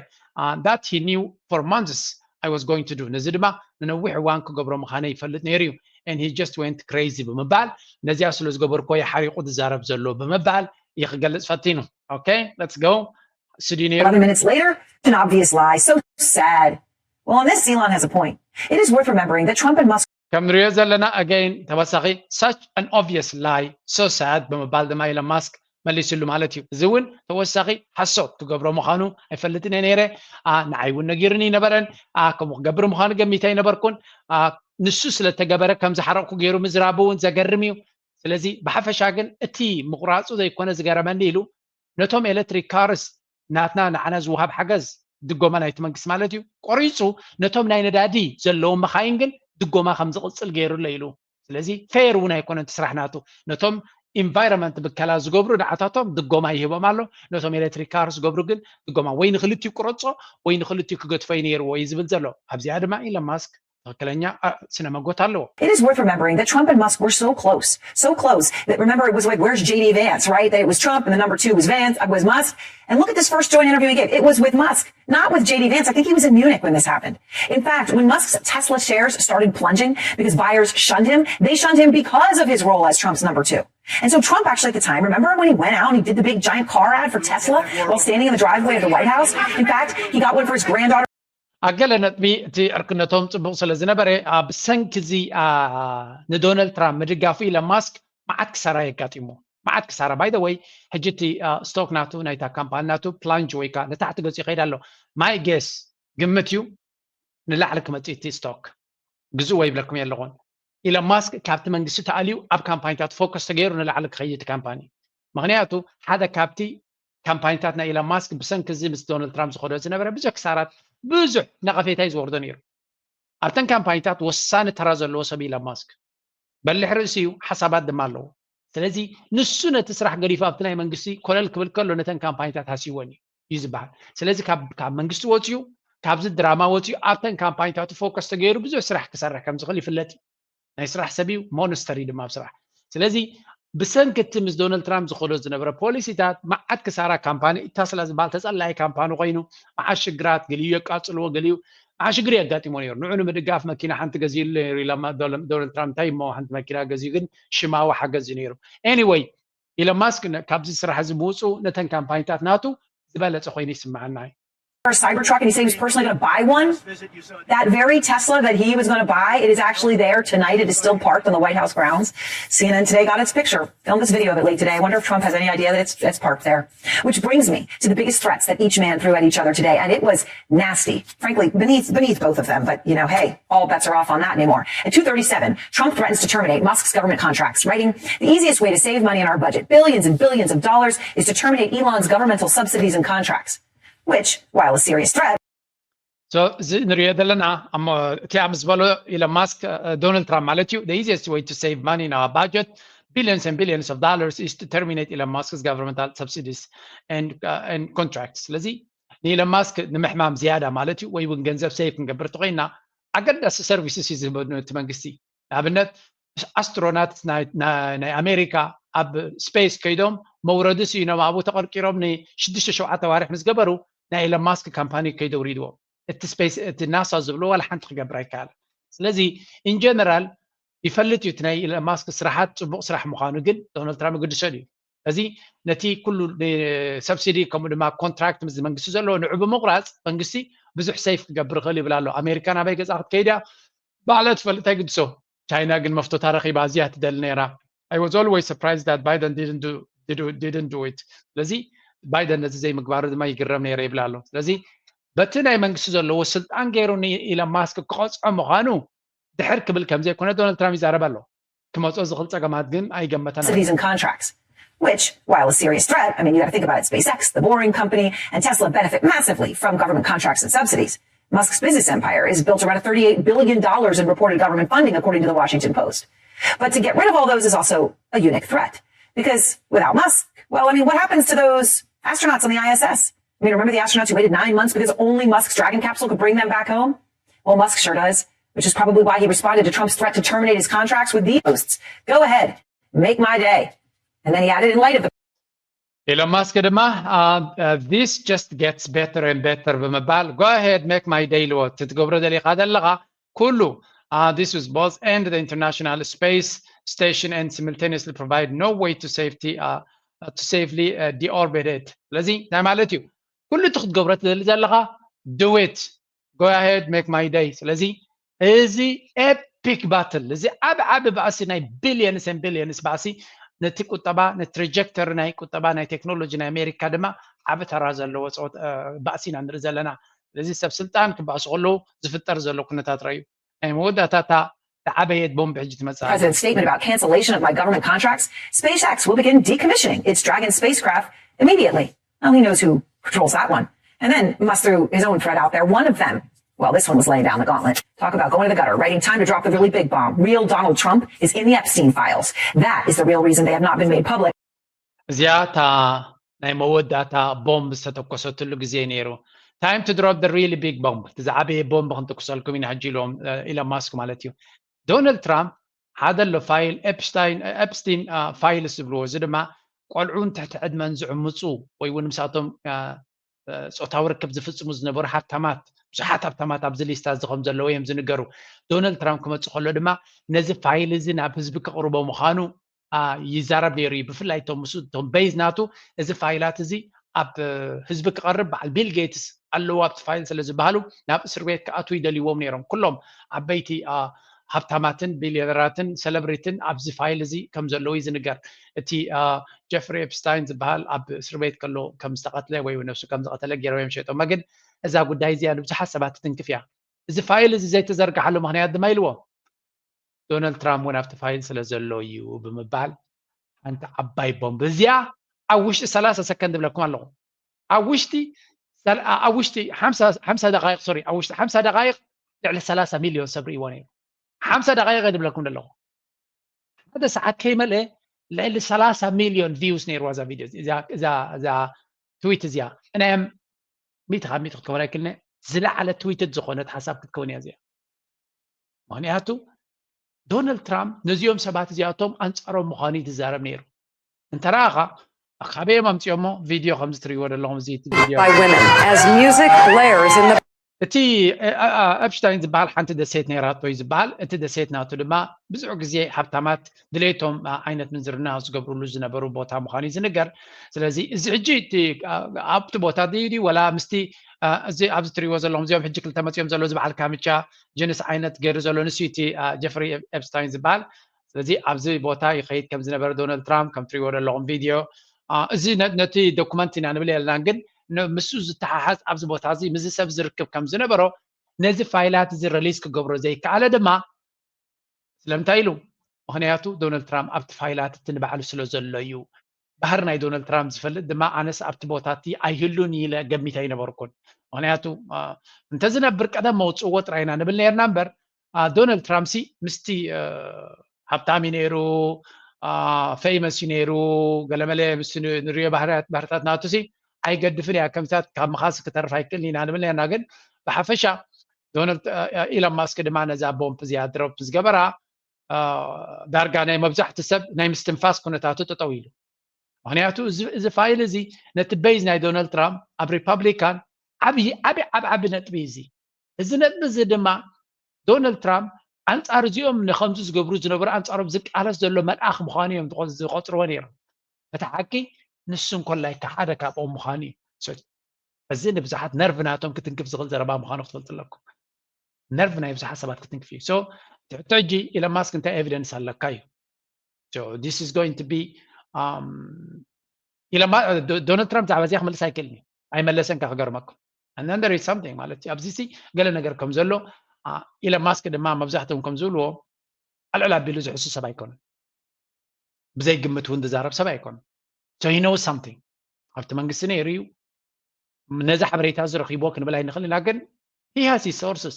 that he knew for months I was going to do። ነዚ ድማ ንነዊሕ እዋን ክገብሮ ምዃነ ይፈልጥ ነይሩ እዩ። And he just went crazy ብምባል ነዚኣ ስለ ዝገበርኮ እዩ ሓሪቑ ዝዛረብ ዘሎ ብምባል እዩ ክገልፅ ፈቲኑ። Okay, let's go. Sudinir. Eleven minutes later, an obvious lie. So sad. Well, on this, Elon has a point. It is worth remembering that Trump and Musk ከም ንሪኦ ዘለና again ተወሳኺ such an obvious lie, so sad ብምባል ድማ ኢሎን ማስክ መሊስሉ ማለት እዩ። እዚ እውን ተወሳኺ ሓሶት ክገብሮ ምዃኑ ኣይፈልጥን እየ ነይረ። ንዓይ እውን ነጊሩኒ ኣይነበረን። ከምኡ ክገብር ምዃኑ ገሚተ ኣይነበርኩን። ንሱ ስለ እተገበረ ከም ዝሓረቕኩ ገይሩ ምዝራቡ እውን ዘገርም እዩ። ስለዚ ብሓፈሻ ግን እቲ ምቑራፁ ዘይኮነ ዝገረመኒ ኢሉ ነቶም ኤሌክትሪክ ካርስ ናትና ንዓና ዝወሃብ ሓገዝ ድጎማ ናይቲ መንግስቲ ማለት እዩ ቆሪፁ ነቶም ናይ ነዳዲ ዘለዎም መኻይን ግን ድጎማ ከም ዝቕፅል ገይሩ ኣሎ ኢሉ። ስለዚ ፌር እውን ኣይኮነን እቲ ስራሕ ናቱ። ነቶም ኢንቫይሮንመንት ብከላ ዝገብሩ ንዓታቶም ድጎማ ይህቦም ኣሎ። ነቶም ኤሌክትሪክ ካር ዝገብሩ ግን ድጎማ ወይ ንክልቲኡ ቁረጾ ወይ ንክልቲኡ ክገድፎ እዩ ነይርዎ እዩ ዝብል ዘሎ። ኣብዚኣ ድማ ኢሎን ማስክ ትኽክለኛ ስነ መጎት ኣለዎ። It is worth remembering that Trump and Musk were so close, so close that, remember, it was like, "Where's J D Vance?" Right? That it was Trump and the number two was Vance, was Musk. And look at this first joint interview he gave. It was with Musk, not with J D Vance. I think he was in Munich when this happened. In fact, when Musk's Tesla shares started plunging because buyers shunned him, they shunned him because of his role as Trump's number two. And so Trump actually at the time, remember when he went out and he did the big giant car ad for Tesla while standing in the driveway of the White House? In fact, he got one for his granddaughter. ኣብ ገለ ነጥቢ እቲ ዕርክነቶም ፅቡቕ ስለ ዝነበረ፣ ኣብ ሰንኪ እዚ ንዶናልድ ትራምፕ ምድጋፉ ኢለን ማስክ መዓት ክሳራ የጋጢሞ። መዓት ክሳራ። ባይ ወይ ሕጂ እቲ ስቶክ ናቱ፣ ናይታ ካምፓኒ ናቱ ፕላንጅ ወይ ከዓ ንታሕቲ ገፂ ይኸይድ ኣሎ። ማይ ጌስ፣ ግምት እዩ፣ ንላዕሊ ክመፅእ እቲ ስቶክ ግዝእዎ ይብለኩም የለኹን። ኢለን ማስክ ካብቲ መንግስቲ ተኣልዩ ኣብ ካምፓኒታት ፎከስ ተገይሩ ንላዕሊ ክኸይድ ካምፓኒ። ምክንያቱ ሓደ ካብቲ ካምፓኒታት ናይ ኢለን ማስክ ብሰንኪ እዚ ምስ ዶናልድ ትራምፕ ዝኸዶ ዝነበረ ብዙሕ ክሳራት፣ ብዙሕ ነቐፌታ እዩ ዝወርዶ ነይሩ። ኣብተን ካምፓኒታት ወሳኒ ተራ ዘለዎ ሰብ ኢለን ማስክ፣ በሊሕ ርእሲ እዩ፣ ሓሳባት ድማ ኣለዎ። ስለዚ ንሱ ነቲ ስራሕ ገዲፉ ኣብቲ ናይ መንግስቲ ኮለል ክብል ከሎ ነተን ካምፓኒታት ሃስይወን እዩ እዩ ዝበሃል። ስለዚ ካብ መንግስቲ ወፅዩ፣ ካብዚ ድራማ ወፅዩ ኣብተን ካምፓኒታቱ ፎከስ ተገይሩ ብዙሕ ስራሕ ክሰርሕ ከም ዝኽእል ይፍለጥ እዩ። ናይ ስራሕ ሰብ እዩ፣ ሞንስተር እዩ ድማ ኣብ ስራሕ። ስለዚ ብሰንኪ እቲ ምስ ዶናልድ ትራምፕ ዝኸዶ ዝነበረ ፖሊሲታት መዓት ክሳራ ካምፓኒ ተስላ ዝበሃል ተፀላኢ ካምፓኒ ኮይኑ፣ መዓት ሽግራት፣ ገሊኡ የቃፅልዎ፣ ገሊኡ መዓት ሽግር የጋጢሞ ነይሩ። ንዑ ንምድጋፍ መኪና ሓንቲ ገዚእሉ ነይሩ ኢላ ዶናልድ ትራምፕ፣ እንታይ እሞ ሓንቲ መኪና ገዚኡ፣ ግን ሽማዊ ሓገዝ እዩ ነይሩ። ኤኒወይ፣ ኢለን ማስክ ካብዚ ስራሕ እዚ ምውፅኡ ነተን ካምፓኒታት ናቱ ዝበለፀ ኮይኑ ይስምዓና እዩ። Cybertruck, and he said he was personally going to buy one. That very Tesla that he was going to buy, it is actually there tonight. It is still parked on the White House grounds. C N N Today got its picture, filmed this video of it late today. I wonder if Trump has any idea that it's, it's parked there. Which brings me to the biggest threats that each man threw at each other today, and it was nasty, frankly, beneath beneath both of them. But you know, hey, all bets are off on that anymore. At two thirty-seven, Trump threatens to terminate Musk's government contracts, writing, "The easiest way to save money in our budget, billions and billions of dollars, is to terminate Elon's governmental subsidies and contracts." Which, while a serious threat, እዚ ንሪኦ ዘለና እሞ እቲ ምስ በሎ ኢለን ማስክ፣ ዶናልድ ትራምፕ ማለት እዩ፣ "The easiest way to save money in our budget, billions and billions of dollars, is to terminate Elon Musk's governmental subsidies and contracts." ስለዚ ንኢለን ማስክ ንምሕማም ዝያዳ ማለት እዩ፣ ወይ እውን ገንዘብ ሴቭ ክንገብር ተኮይና ኣገዳሲ ሰርቪስስ እዩ ዝህበ እቲ መንግስቲ። ንኣብነት ኣስትሮናት ናይ ኣሜሪካ ኣብ ስፔስ ከይዶም መውረዲ ስኢኖም ኣብኡ ተቐርቂሮም ንሽዱሽተ ሸውዓተ ዋርሕ ምስ ገበሩ ናይ ኢለን ማስክ ካምፓኒ ከይደውሪድዎም እቲ ስፔስ እቲ ናሳ ዝብሎ ዋላ ሓንቲ ክገብር ኣይከኣል። ስለዚ ኢንጀነራል ይፈልጥ እዩ እቲ ናይ ኢለን ማስክ ስራሓት ፅቡቕ ስራሕ ምዃኑ ግን ዶናልድ ትራምፕ ይግድሰሉ እዩ። እዚ ነቲ ኩሉ ሰብሲዲ ከምኡ ድማ ኮንትራክት ምስ መንግስቲ ዘለዎ ንዑ ብምቑራፅ መንግስቲ ብዙሕ ሴፍ ክገብር ይኽእል ይብል ኣሎ። ኣሜሪካ ናበይ ገፃ ክትከይድ እያ ባዕላ ትፈልጥ ኣይግድሶ። ቻይና ግን መፍቶታ ረኺባ ኣዝያ ትደሊ ነይራ። I was always surprised that Biden didn't do, didn't do it. ስለዚ ባይደን ነዚ ዘይምግባሩ ድማ ይግረም ነይረ ይብል ኣሎ። ስለዚ በቲ ናይ መንግስቲ ዘለዎ ስልጣን ገይሩ ንኢለን ማስክ ክቐፅዖ ምዃኑ ድሕር ክብል ከም ዘይኮነ ዶናልድ ትራምፕ ይዛረብ ኣሎ። ክመፅኦ ዝኽእል ፀገማት ግን ኣይገመተን። Subsidies and contracts, which, while a serious threat, I mean, you got to think about it, SpaceX, the Boring Company, and Tesla benefit massively from government contracts and subsidies. Musk's business empire is built around a thirty-eight billion dollars in reported government funding, according to the Washington Post. But to get rid of all those is also a unique threat. Because without Musk, well, I mean, what happens to those astronauts on the I S S? I mean, remember the astronauts who waited nine months because only Musk's Dragon capsule could bring them back home? Well, Musk sure does, which is probably why he responded to Trump's threat to terminate his contracts with these posts. "Go ahead, make my day." And then he added, "In light of the" ኢሎን ማስክ ድማ "This just gets better and better" ብምባል "Go ahead, make my day" ኢልዎ። እቲ ትገብሮ ደሊኻ ዘለኻ ኩሉ "This was both end the International Space Station and simultaneously provide no way to safety to safely deorbit it." ስለዚ እንታይ ማለት እዩ? ኩሉ እቲ ክትገብሮ ትደሊ ዘለኻ do it፣ go ahead, make my day። ስለዚ እዚ ኤፒክ ባትል፣ እዚ ዓብ ዓብ ባእሲ ናይ billions and billions ባእሲ ነቲ ቁጠባ፣ ነቲ ትራጀክተሪ ናይ ቁጠባ ናይ ቴክኖሎጂ ናይ ኣሜሪካ ድማ ዓብ ተራ ዘለዎ ባእሲ ኢና ንርኢ ዘለና። ስለዚ ሰብ ስልጣን ክባእሱ ከለዉ ዝፍጠር ዘሎ ኩነታት ረእዩ። ናይ መወዳእታ እታ ዝዓበየት ቦምብ ሕጂ ትመጽእ ኣላ። President's statement about cancellation of my government contracts, SpaceX will begin decommissioning its Dragon spacecraft immediately. Well, he knows who controls that one. And then Musk threw his own threat out there. One of them, well, this one was laying down the gauntlet. Talk about going to the gutter, writing, "Time to drop the really big bomb. Real Donald Trump is in the Epstein files. That is the real reason they have not been made public." እዚኣ እታ ናይ መወዳእታ ቦምብ ዝተተኮሰትሉ ግዜ ነይሩ። time to drop the really big bomb፣ እቲ ዝዓበየ ቦምብ ክንትኩሰልኩም ኢና ሕጂ ኢልዎም ኢሎን ማስክ ማለት እዩ። ዶናልድ ትራምፕ ሓደ ኣሎ ፋይል፣ ኤፕስታይን ኤፕስቲን ፋይልስ ዝብልዎ፣ እዚ ድማ ቆልዑ ንትሕቲ ዕድመን ዝዕምፁ ወይ እውን ምሳቶም ፆታዊ ርክብ ዝፍፅሙ ዝነበሩ ሃብታማት፣ ብዙሓት ሃብታማት ኣብዚ ሊስታ እዚ ከም ዘለዉ እዮም ዝንገሩ። ዶናልድ ትራምፕ ክመፅእ ከሎ ድማ ነዚ ፋይል እዚ ናብ ህዝቢ ክቕርቦ ምዃኑ ይዛረብ ነይሩ እዩ። ብፍላይ እቶም ምስ እቶም ቤዝ ናቱ እዚ ፋይላት እዚ ኣብ ህዝቢ ክቐርብ በዓል ቢል ጌትስ ኣለዉ ኣብቲ ፋይል ስለ ዝበሃሉ ናብ እስር ቤት ክኣትዉ ይደልይዎም ነይሮም። ኩሎም ዓበይቲ ሃብታማትን ቢልዮነራትን ሰለብሪትን ኣብዚ ፋይል እዚ ከም ዘለዉ እዩ ዝንገር። እቲ ጀፍሪ ኤፕስታይን ዝበሃል ኣብ እስር ቤት ከሎ ከም ዝተቐትለ ወይ ነብሱ ከም ዝቐተለ ገይሮም እዮም ሸጦማ። ግን እዛ ጉዳይ እዚኣ ንብዙሓት ሰባት ትትንክፍ እያ። እዚ ፋይል እዚ ዘይተዘርግሓሉ ምኽንያት ድማ ኢልዎ ዶናልድ ትራምፕ እውን ኣብቲ ፋይል ስለ ዘሎ እዩ ብምባል ሓንቲ ዓባይ ቦምብ እዚኣ ኣብ ውሽጢ ሰላሳ ሰከንድ እብለኩም ኣለኹ። ኣብ ውሽጢ ኣብ ውሽጢ ሓምሳ ደቃይቕ፣ ሶሪ፣ ኣብ ውሽጢ ሓምሳ ደቃይቕ ልዕሊ ሰላሳ ሚልዮን ሰብ ርእይዎ ነይሩ። ሓምሳ ደቃይቕ እየ ዝብለኩም ዘለኹ። ሓደ ሰዓት ከይመልአ ልዕሊ ሰላሳ ሚልዮን ቪውስ ነይርዋ እዛ ቪድዮ፣ እዛ ትዊት እዚኣ። እናዮም ሚእቲ ካብ ሚእቲ ክትከውን ኣይክልነ፣ ዝለዓለ ትዊትድ ዝኾነት ሓሳብ ክትከውን እያ እዚኣ። ምኽንያቱ ዶናልድ ትራምፕ ነዚኦም ሰባት እዚኣቶም ኣንጻሮም ምዃኑ እዩ ዝዛረብ ነይሩ። እንተረኣኻ ካበዮም ኣምፅኦሞ ቪድዮ ከምዚ ትሪእዎ ዘለኹም እዚ ቪድዮ by women as music blares in the እቲ ኤፕሽታይን ዝበሃል ሓንቲ ደሴት ነይራቶ እዩ ዝበሃል። እቲ ደሴት ናቱ ድማ ብዙሕ ግዜ ሃብታማት ድሌቶም ዓይነት ምንዝርና ዝገብርሉ ዝነበሩ ቦታ ምዃኑ እዩ ዝንገር። ስለዚ እዚ ሕጂ ኣብቲ ቦታ ድዩ ወላ ምስቲ እዚ ኣብዚ ትሪእዎ ዘለኹም እዚኦም ሕጂ ክልተ መፂኦም ዘለዉ ዝበዓል ካምቻ ጅንስ ዓይነት ገይሩ ዘሎ ንሱ እቲ ጀፍሪ ኤፕስታይን ዝበሃል። ስለዚ ኣብዚ ቦታ ይኸይድ ከም ዝነበረ ዶናልድ ትራምፕ ከም ትሪእዎ ዘለኹም ቪድዮ እዚ ነቲ ዶኩመንት ኢና ንብል የለናን፣ ግን ምስኡ ዝተሓሓዝ ኣብዚ ቦታ እዚ ምስዚ ሰብ ዝርክብ ከም ዝነበሮ ነዚ ፋይላት እዚ ረሊዝ ክገብሮ ዘይከኣለ ድማ ስለምንታይ ኢሉ? ምኽንያቱ ዶናልድ ትራምፕ ኣብቲ ፋይላት እቲ ንባዕሉ ስለ ዘሎ እዩ። ባህሪ ናይ ዶናልድ ትራምፕ ዝፈልጥ ድማ ኣነስ ኣብቲ ቦታ እቲ ኣይህሉን ኢለ ገሚተ ኣይነበርኩን። ምኽንያቱ እንተዝነብር ቀደም መውፅእዎ ጥራይ ኢና ንብል ነርና እምበር ዶናልድ ትራምፕ ሲ ምስቲ ሃብታም እዩ ነይሩ፣ ፌመስ እዩ ነይሩ፣ ገለመለ ምስ ንሪኦ ባህርታት ናቱ ሲ ኣይገድፍን እያ ከምታት ካብ ምኻስ ክተርፍ ኣይክእልን ኢና ንብል ነርና። ግን ብሓፈሻ ዶናልድ ኢሎን ማስክ ድማ ነዛ ቦምፕ እዚኣ ድሮፕ ዝገበራ ዳርጋ ናይ መብዛሕቲ ሰብ ናይ ምስትንፋስ ኩነታቱ ጠጠው ኢሉ። ምኽንያቱ እዚ ፋይል እዚ ነቲ ቤዝ ናይ ዶናልድ ትራምፕ ኣብ ሪፐብሊካን ዓብዪ ዓብዪ ዓብ ዓቢ ነጥቢ እዚ እዚ ነጥቢ እዚ ድማ ዶናልድ ትራምፕ ኣንጻር እዚኦም ንከምዚ ዝገብሩ ዝነበሩ ኣንጻሮም ዝቃለስ ዘሎ መልኣኽ ምዃኑ እዮም ዝቆጽርዎ ነይሮም። እቲ ሓቂ ንሱ እንኮላይ ሓደ ካብኦም ምዃኑ እዩ። እዚ ንብዙሓት ነርቭ ናቶም ክትንክፍ ዝኽእል ዘረባ ምዃኑ ክትፈልጡ ኣለኩም። ነርቭ ናይ ብዙሓት ሰባት ክትንክፍ እዩ። So እቲ ሕቶ ሕጂ ኢሎን ማስክ እንታይ ኤቪደንስ ኣለካ እዩ። So this is going to be ዶናልድ ትራምፕ ዛዕባ እዚኣ ክመልስ ኣይክእልን እዩ። ኣይመለሰን ካ ክገርመኩም። And then there is something ማለት ኣብዚ ሲ ገለ ነገር ከም ዘሎ ኢሎን ማስክ ድማ መብዛሕትኦም ከም ዝብልዎ ኣልዕል ኣቢሉ ዝሕሱ ሰብ ኣይኮነን። ብዘይ ግምት እውን ዝዛረብ ሰብ ኣይኮነን። So he knows something። ኣብቲ መንግስቲ ነይሩ እዩ። ነዚ ሓበሬታ እዚ ረኺብዎ ክንብል ኣይንኽእል ኢና፣ ግን he has his sources።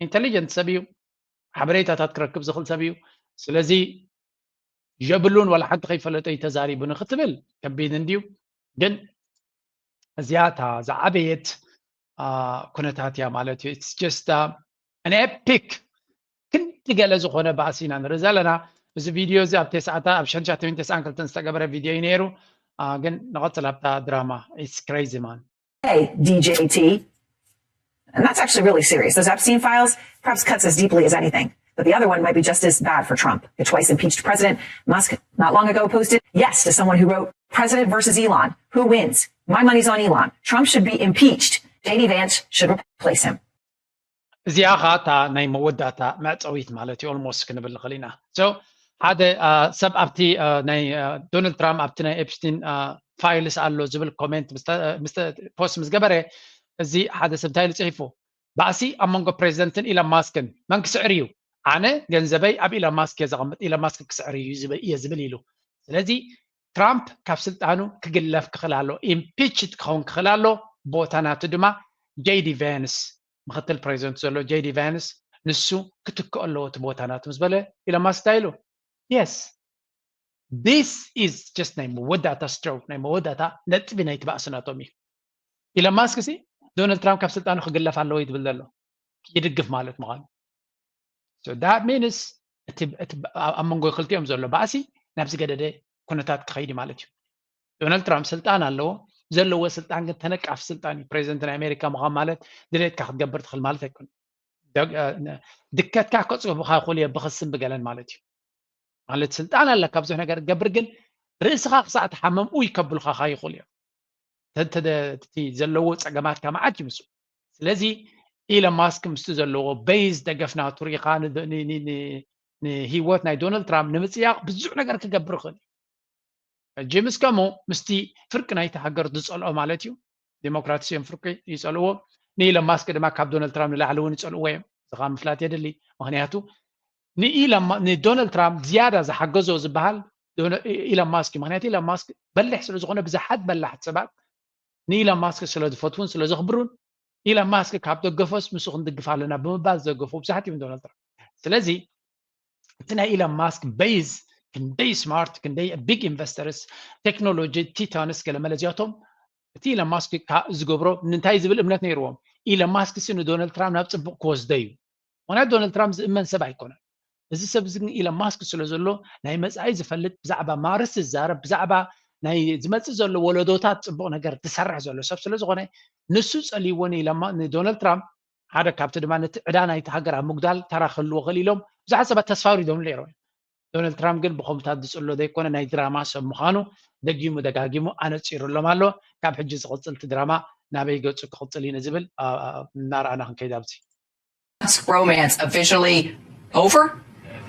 ኢንተሊጀንት ሰብ እዩ። ሓበሬታታት ክረክብ ዝኽእል ሰብ እዩ። ስለዚ የብሉን ዋላ ሓንቲ ከይፈለጠ እዩ ተዛሪቡ ንክትብል ከቢድ እንድዩ። ግን እዚኣ እታ ዝዓበየት ኩነታት እያ ማለት እዩ። It's just an epic። ክንዲ ገለ ዝኾነ ባእሲ ኢና ንርኢ ዘለና። እዚ ቪድዮ እዚ ኣብ ተስዓታ ኣብ ሽሕን ትሽዓተ ሚእትን ተስዓን ክልተን ዝተገበረ ቪድዮ እዩ ነይሩ። ግን ንቐፅል ኣብታ ድራማ። It's crazy man። Hey, D J T. And that's actually really serious. Those Epstein files, perhaps cuts as deeply as anything. But the other one might be just as bad for Trump. The twice impeached president, Musk, not long ago posted, yes to someone who wrote, President versus Elon, who wins? My money's on Elon. Trump should be impeached. J D Vance should replace him. እዚኣ ኸዓ እታ ናይ መወዳእታ መዕፀዊት ማለት እዩ። ኦልሞስት ክንብል ንኽእል ኢና። So ሓደ ሰብ ኣብቲ ናይ ዶናልድ ትራምፕ ኣብቲ ናይ ኤፕስቲን ፋይልስ ኣሎ ዝብል ኮሜንት ፖስት ምስ ገበረ እዚ ሓደ ሰብ እንታይ ኢሉ ፅሒፉ? ባእሲ ኣብ መንጎ ፕሬዚደንትን ኢሎን ማስክን መን ክስዕር እዩ? ኣነ ገንዘበይ ኣብ ኢሎን ማስክ እየ ዘቐምጥ፣ ኢሎን ማስክ ክስዕር እዩ እየ ዝብል ኢሉ። ስለዚ ትራምፕ ካብ ስልጣኑ ክግለፍ ክኽእል ኣሎ፣ ኢምፒችድ ክኸውን ክኽእል ኣሎ። ቦታ ናቱ ድማ ጄዲ ቫንስ ምክትል ፕሬዚደንት ዘሎ ጄዲ ቫንስ ንሱ ክትክኦ ኣለዎ እቲ ቦታ ናቱ ምስ በለ ኢሎን ማስክ እንታይ ኢሉ? Yes, this is just ናይ መወዳእታ ስትሮክ፣ ናይ መወዳእታ ነጥቢ ናይቲ ባእሲ ናቶም እዩ። ኢሎን ማስክ ሲ ዶናልድ ትራምፕ ካብ ስልጣኑ ክግለፍ ኣለዎ እዩ ዝብል ዘሎ። ይድግፍ ማለት ምዃኑ። So that means እቲ እቲ ኣብ መንጎ ክልቲኦም ዘሎ ባእሲ ናብ ዝገደደ ኩነታት ክኸይድ ማለት እዩ። ዶናልድ ትራምፕ ስልጣን ኣለዎ። ዘለዎ ስልጣን ግን ተነቃፊ ስልጣን እዩ። ፕሬዚደንት ናይ ኣሜሪካ ምዃን ማለት ድሌትካ ክትገብር ትኽእል ማለት ኣይኮነን። ድከትካ ከፅብኻ ይኽእሉ እዮም ብክስን ብገለን ማለት እዩ። ማለት ስልጣን ኣለካ ብዙሕ ነገር ትገብር፣ ግን ርእስኻ ክሳዕ ትሓመም ኡይ ከብሉኻ ይኽእሉ እዮም። እቲ ዘለዎ ፀገማትካ መዓት ይምሱ። ስለዚ ኢለን ማስክ ምስቲ ዘለዎ ቤዝ ደገፍ ናቱ ርኢኻ ንህይወት ናይ ዶናልድ ትራምፕ ንምፅያቕ ብዙሕ ነገር ክገብር ይኽእል እዩ። ጂምስ ከሞ ምስቲ ፍርቂ ናይቲ ሃገር ዝፀልኦ ማለት እዩ። ዴሞክራትስ እዮም ፍርቂ ይፀልዎ። ንኢለን ማስክ ድማ ካብ ዶናልድ ትራምፕ ንላዕሊ እውን ይፀልዎ እዮም። እዚ ከዓ ምፍላጥ የድሊ። ምክንያቱ ንዶናልድ ትራምፕ ዝያዳ ዝሓገዞ ዝበሃል ኢለን ማስክ እዩ። ምክንያቱ ኢለን ማስክ በሊሕ ስለ ዝኾነ ብዙሓት በላሕቲ ሰባት ንኢለን ማስክ ስለ ዝፈትውን ስለ ዘኽብሩን ኢለን ማስክ ካብ ደገፎስ ምስ ክንድግፍ ኣለና ብምባል ዝደገፉ ብዙሓት እዮም ዶናልድ ትራምፕ። ስለዚ እቲ ናይ ኢለን ማስክ ቤዝ ክንደይ ስማርት፣ ክንደይ ቢግ ኢንቨስተርስ፣ ቴክኖሎጂ ቲታንስ ገለመለ እዚኣቶም እቲ ኢለን ማስክ ዝገብሮ እንታይ ዝብል እምነት ነይርዎም። ኢለን ማስክ ሲ ንዶናልድ ትራምፕ ናብ ፅቡቕ ክወስዶ እዩ። ምክንያቱ ዶናልድ ትራምፕ ዝእመን ሰብ ኣይኮነን። እዚ ሰብ እዚ ግን ኢለን ማስክ ስለ ዘሎ ናይ መፃኢ ዝፈልጥ፣ ብዛዕባ ማርስ ዝዛረብ፣ ብዛዕባ ናይ ዝመፅእ ዘሎ ወለዶታት ፅቡቕ ነገር ዝሰርሕ ዘሎ ሰብ ስለ ዝኾነ ንሱ ፀልይዎ ንዶናልድ ትራምፕ ሓደ ካብቲ ድማ ነቲ ዕዳ ናይቲ ሃገር ኣብ ምጉዳል ተራ ክህልዎ ክእል ኢሎም ብዙሓት ሰባት ተስፋ ኣውሪዶምሉ ነይሮም እዮም። ዶናልድ ትራምፕ ግን ብኸምታት ዝፅሎ ዘይኮነ ናይ ድራማ ሰብ ምዃኑ ደጊሙ ደጋጊሙ ኣነፂሩሎም ኣሎ። ካብ ሕጂ ዝቕፅል እቲ ድራማ ናበይ ገፁ ክቕፅል እዩ ንዝብል እናረኣና ክንከይድ ኣብዚ romance officially over?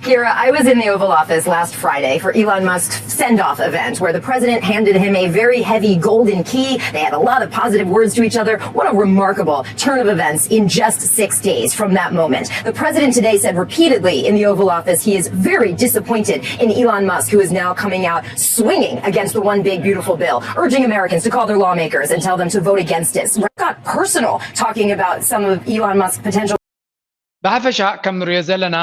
Kira, I was in the Oval Office last Friday for Elon Musk's send off event where the president handed him a very heavy golden key. They had a lot of positive words to each other. What a remarkable turn of events in just six days from that moment. The president today said repeatedly in the Oval Office he is very disappointed in Elon Musk, who is now coming out swinging against the one big beautiful bill, urging Americans to call their lawmakers and tell them to vote against it. Got personal talking about some of Elon Musk's potential ብሓፈሻ ከም ንሪኦ ዘለና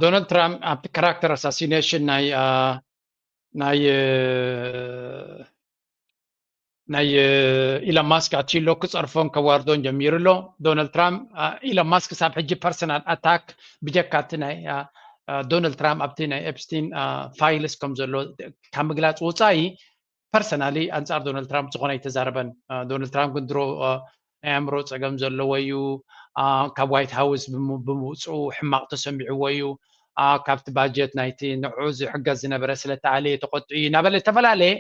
ዶናልድ ትራምፕ ኣብቲ ካራክተር ኣሳሲኔሽን ናይ ናይ ናይ ኢሎን ማስክ ኣትሎ ክፀርፎን ከዋርዶን ጀሚሩ ኣሎ። ዶናልድ ትራምፕ ኢሎን ማስክ ሳብ ሕጂ ፐርሰናል ኣታክ ብጀካ እቲ ናይ ዶናልድ ትራምፕ ኣብቲ ናይ ኤፕስቲን ፋይልስ ከም ዘሎ ካብ ምግላፅ ወፃኢ ፐርሰናሊ ኣንፃር ዶናልድ ትራምፕ ዝኾነ ኣይተዛረበን። ዶናልድ ትራምፕ ግን ድሮ ናይ ኣእምሮ ፀገም ዘለዎ እዩ። ካብ ዋይት ሃውስ ብምውፅኡ ሕማቕ ተሰሚዕዎ እዩ። ካብቲ ባጀት ናይቲ ንዑ ዝሕገዝ ዝነበረ ስለ ተኣለየ ተቆጢዑ እዩ እናበለ ዝተፈላለየ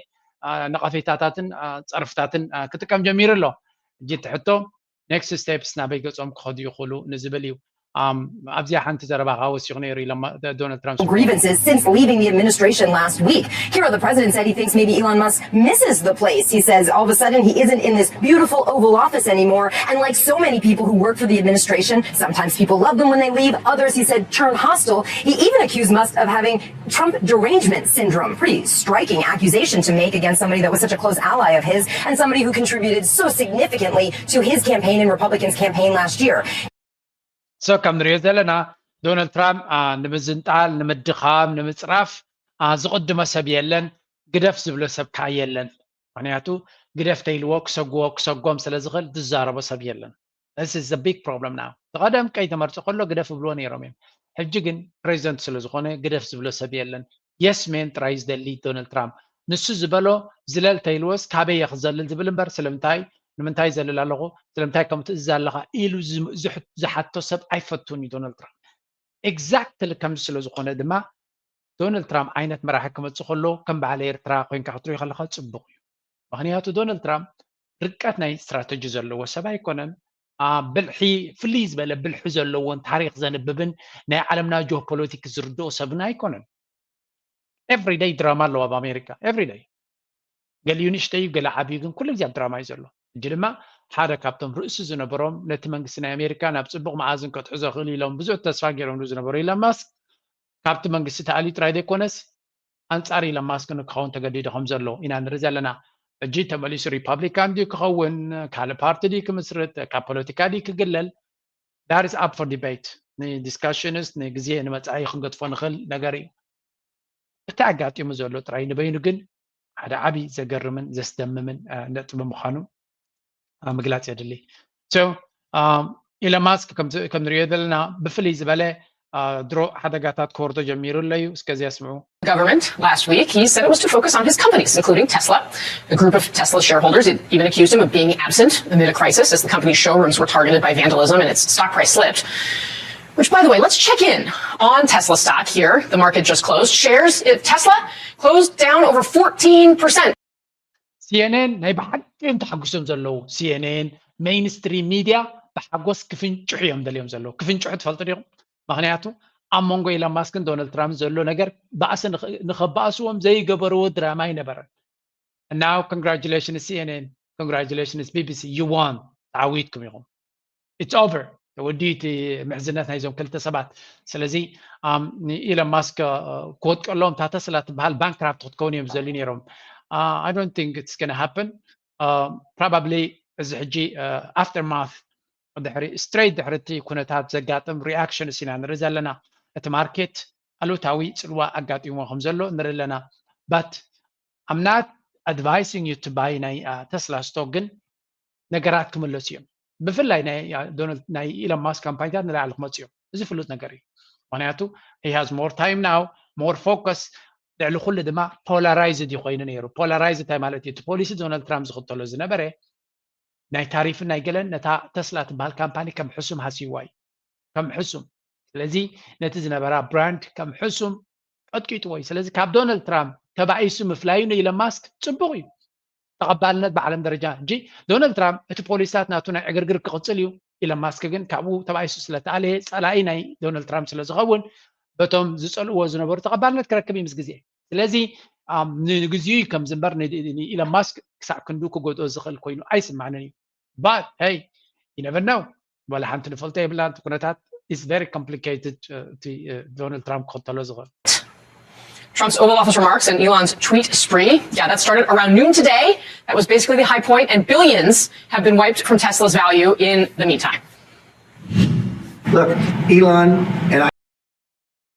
ነቐፌታታትን ፀርፍታትን ክጥቀም ጀሚሩ ኣሎ። ሕጂ እቲ ሕቶ ኔክስት ስቴፕስ ናበይ ገፆም ክኸዱ ይኽእሉ ንዝብል እዩ። ኣብዚኣ ሓንቲ ዘረባ ከዓ ወሲኹ ነይሩ ኢሎም ዶናልድ ትራምፕ grievances since leaving the administration last week. Kira, the president said he thinks maybe Elon Musk misses the place. He says all of a sudden he isn't in this beautiful Oval Office anymore. And like so many people who work for the administration, sometimes people love them when they leave, others, he said, turn hostile. He even accused Musk of having Trump derangement syndrome. Pretty striking accusation to make against somebody that was such a close ally of his and somebody who contributed so significantly to his campaign and Republicans' campaign last year. So ከም ንሪኦ ዘለና ዶናልድ ትራምፕ ንምዝንጣል፣ ንምድኻም፣ ንምፅራፍ ዝቕድሞ ሰብ የለን። ግደፍ ዝብሎ ሰብ ከዓ የለን። ምክንያቱ ግደፍ ተይልዎ ክሰግዎ ክሰጎም ስለ ዝኽእል ዝዛረቦ ሰብ የለን። This is a big problem now። ዝቐደም ከይተመርፁ ከሎ ግደፍ ይብልዎ ነይሮም እዮም። ሕጂ ግን ፕሬዚደንት ስለ ዝኾነ ግደፍ ዝብሎ ሰብ የለን። የስ ሜን ጥራይ ዝደሊ ዶናልድ ትራምፕ። ንሱ ዝበሎ ዝለል ተይልዎስ ካበይ እየ ክዘልል ዝብል እምበር ስለምንታይ ንምንታይ ይዘልል ኣለኹ ስለምንታይ ከም ትእዝዝ ኣለኻ ኢሉ ዝሓቶ ሰብ ኣይፈቱን እዩ ዶናልድ ትራምፕ። ኤግዛክትሊ ከምዚ ስለ ዝኾነ ድማ ዶናልድ ትራምፕ ዓይነት መራሒ ክመፅእ ከሎ ከም በዓል ኤርትራ ኮይንካ ክትሪኦ ከለካ ፅቡቅ እዩ። ምክንያቱ ዶናልድ ትራምፕ ርቀት ናይ ስትራተጂ ዘለዎ ሰብ ኣይኮነን። ብልሒ ፍልይ ዝበለ ብልሒ ዘለዎን ታሪክ ዘንብብን ናይ ዓለምና ጂኦፖለቲክ ዝርድኦ ሰብን ኣይኮነን። ኤቭሪደይ ድራማ ኣለዎ ኣብ ኣሜሪካ ኤቭሪደይ። ገሊኡ ንእሽተይ እዩ ገለ ዓብዩ ግን ኩሉ ግዜ ኣብ ድራማ እዩ ዘሎ። ሕጂ ድማ ሓደ ካብቶም ርእሲ ዝነበሮም ነቲ መንግስቲ ናይ ኣሜሪካ ናብ ፅቡቅ መኣዝን ከትሕዞ ክእል ኢሎም ብዙሕ ተስፋ ገይሮምሉ ዝነበሩ ኢለን ማስክ ካብቲ መንግስቲ ተኣልዩ ጥራይ ዘይኮነስ ኣንፃር ኢለን ማስክ ንክኸውን ተገዲዱ ከም ዘሎ ኢና ንርኢ ዘለና። ሕጂ ተመሊሱ ሪፓብሊካን ድዩ ክኸውን ካልእ ፓርቲ ድዩ ክምስርት ካብ ፖለቲካ ድዩ ክግለል that is up for debate ንዲስካሽንስ ንግዜ ንመፃኢ ክንገጥፎ ንኽእል ነገር እዩ። እቲ ኣጋጢሙ ዘሎ ጥራይ ንበይኑ ግን ሓደ ዓብዪ ዘገርምን ዘስደምምን ነጥቢ ምዃኑ ምግላፅ የድሊ። So ኢለን ማስክ ከም ንሪኦ ዘለና ብፍልይ ዝበለ ድሮ ሓደጋታት ክወርዶ ጀሚሩ ኣሎ እዩ። እስከዚ ኣስምዑ። Government last week, he said it was to focus on his companies, including Tesla. A group of Tesla shareholders even accused him of being absent amid a crisis as the company's showrooms were targeted by vandalism and its stock price slipped. Which, by the way, let's check in on Tesla stock here. The market just closed. Shares of Tesla closed down over fourteen percent. CNN ናይ ብሓቂ እዮም ተሓጉሶም ዘለዉ። CNN mainstream media ብሓጎስ ክፍንጭሑ እዮም ደልዮም ዘለዉ። ክፍንጭሑ ትፈልጡ ዲኹም? ምክንያቱ ኣብ መንጎ ኢለን ማስክን ዶናልድ ትራምፕ ዘሎ ነገር ባእሲ ንኸባእስዎም ዘይገበርዎ ድራማ ኣይነበረን። And now congratulations CNN, congratulations BBC, you won። ተዓዊትኩም ኢኹም። It's over። ተወዲኡ እቲ ምሕዝነት ናይዞም ክልተ ሰባት። ስለዚ ንኢለን ማስክ ክወድቀሎም እታ ተስላ ትበሃል ባንክራፕት ክትከውን እዮም ዝደልዩ ነይሮም። I don't think it's gonna happen. Probably እዚ ሕጂ aftermath ድሕሪ straight ድሕሪ እቲ ኩነታት ዘጋጥም reactions ኢና ንርኢ ዘለና። እቲ ማርኬት ኣሉታዊ ፅልዋ ኣጋጢሞ ከም ዘሎ ንርኢ ኣለና። But I'm not advising you to buy ናይ ተስላ ስቶክ፣ ግን ነገራት ክምለሱ እዮም። ብፍላይ ናይ ኢለን ማስክ ካምፓኒታት ንላዕሊ ክመፁ እዮም። እዚ ፍሉጥ ነገር እዩ። ምክንያቱ he has more time now, more focus፣ ልዕሊ ኩሉ ድማ polarized እዩ ኮይኑ ነይሩ። Polarized እንታይ ማለት እዩ? እቲ ፖሊሲ ዶናልድ ትራምፕ ዝኽተሎ ዝነበረ ናይ ታሪፍን ናይ ገለን ነታ ተስላ ትበሃል ካምፓኒ ከም ሕሱም ሃስይዋ እዩ። ከም ሕሱም ስለዚ ነቲ ዝነበራ ብራንድ ከም ሕሱም ቀጥቂጥዎ እዩ። ስለዚ ካብ ዶናልድ ትራምፕ ተባኢሱ ምፍላዩ ንኢለን ማስክ ፅቡቕ እዩ። ተቐባልነት ብዓለም ደረጃ ሕጂ ዶናልድ ትራምፕ እቲ ፖሊሲታት ናቱ ናይ ዕግርግር ክቕፅል እዩ። ኢለን ማስክ ግን ካብኡ ተባኢሱ ስለተኣለየ ፀላኢ ናይ ዶናልድ ትራምፕ ስለዝኸውን በቶም ዝፀልእዎ ዝነበሩ ተቐባልነት ክረክብ እዩ ምስ ግዜ። ስለዚ ንግዜኡ እዩ ከም ዝንበር ንኢለን ማስክ ክሳዕ ክንዱ ክጎድኦ ዝኽእል ኮይኑ ኣይስማዕንን እዩ። But hey, you never know. ዋላ ሓንቲ ንፈልጦ የብላን። እቲ ኩነታት is very complicated። እቲ ዶናልድ ትራምፕ ክኽተሎ ዝኽእል Trump's Oval Office remarks and Elon's tweet spree. Yeah, that started around noon today. That was basically the high point, and billions have been wiped from Tesla's value in the meantime. Look, Elon and I.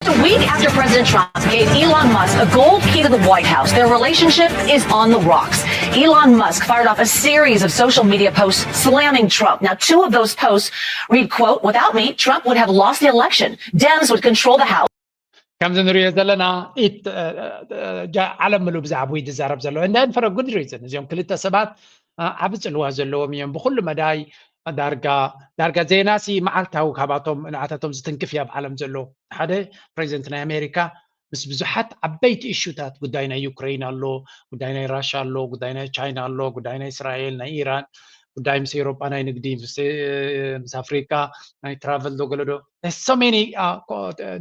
A week after President Trump gave Elon Musk a gold key to the White House, their relationship is on the rocks. Elon Musk fired off a series of social media posts slamming Trump. Now, two of those posts read, quote, "Without me, Trump would have lost the election. Dems would control the House." ከምዚ ንሪኦ ዘለና ኢት ዓለም ምሉ ብዛዕባ ዝዛረብ ዘሎ and for a good reason። እዚኦም ክልተ ሰባት ዓቢ ጽልዋ ዘለዎም እዮም። ብኩሉ መዳይ ዳርጋ ዳርጋ ዜና ሲ መዓልታዊ ካባቶም ንዓታቶም ዝትንክፍ እያ ኣብ ዓለም ዘሎ። ሓደ ፕሬዚደንት ናይ ኣሜሪካ ምስ ብዙሓት ዓበይቲ እሹታት ጉዳይ ናይ ዩክሬን ኣሎ፣ ጉዳይ ናይ ራሻ ኣሎ፣ ጉዳይ ናይ ቻይና ኣሎ፣ ጉዳይ ናይ እስራኤል፣ ናይ ኢራን፣ ጉዳይ ምስ ኤውሮጳ ናይ ንግዲ ምስ ኣፍሪካ ናይ ትራቨል ዶ ገለዶ so many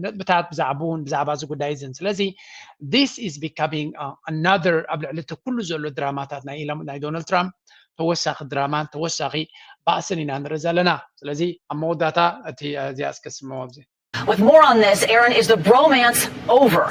ነጥብታት ብዛዕባውን ብዛዕባ እዚ ጉዳይ እዝን። ስለዚ this is becoming another ኣብ ልዕሊ እቲ ኩሉ ዘሎ ድራማታት ናይ ዶናልድ ትራምፕ ተወሳኺ ድራማን ተወሳኺ ባእስን ኢና ንርኢ ዘለና። ስለዚ ኣብ መወዳእታ እቲ እዚኣ እስከ ስምዎ ኣብዚ With more on this, Aaron, is the bromance over?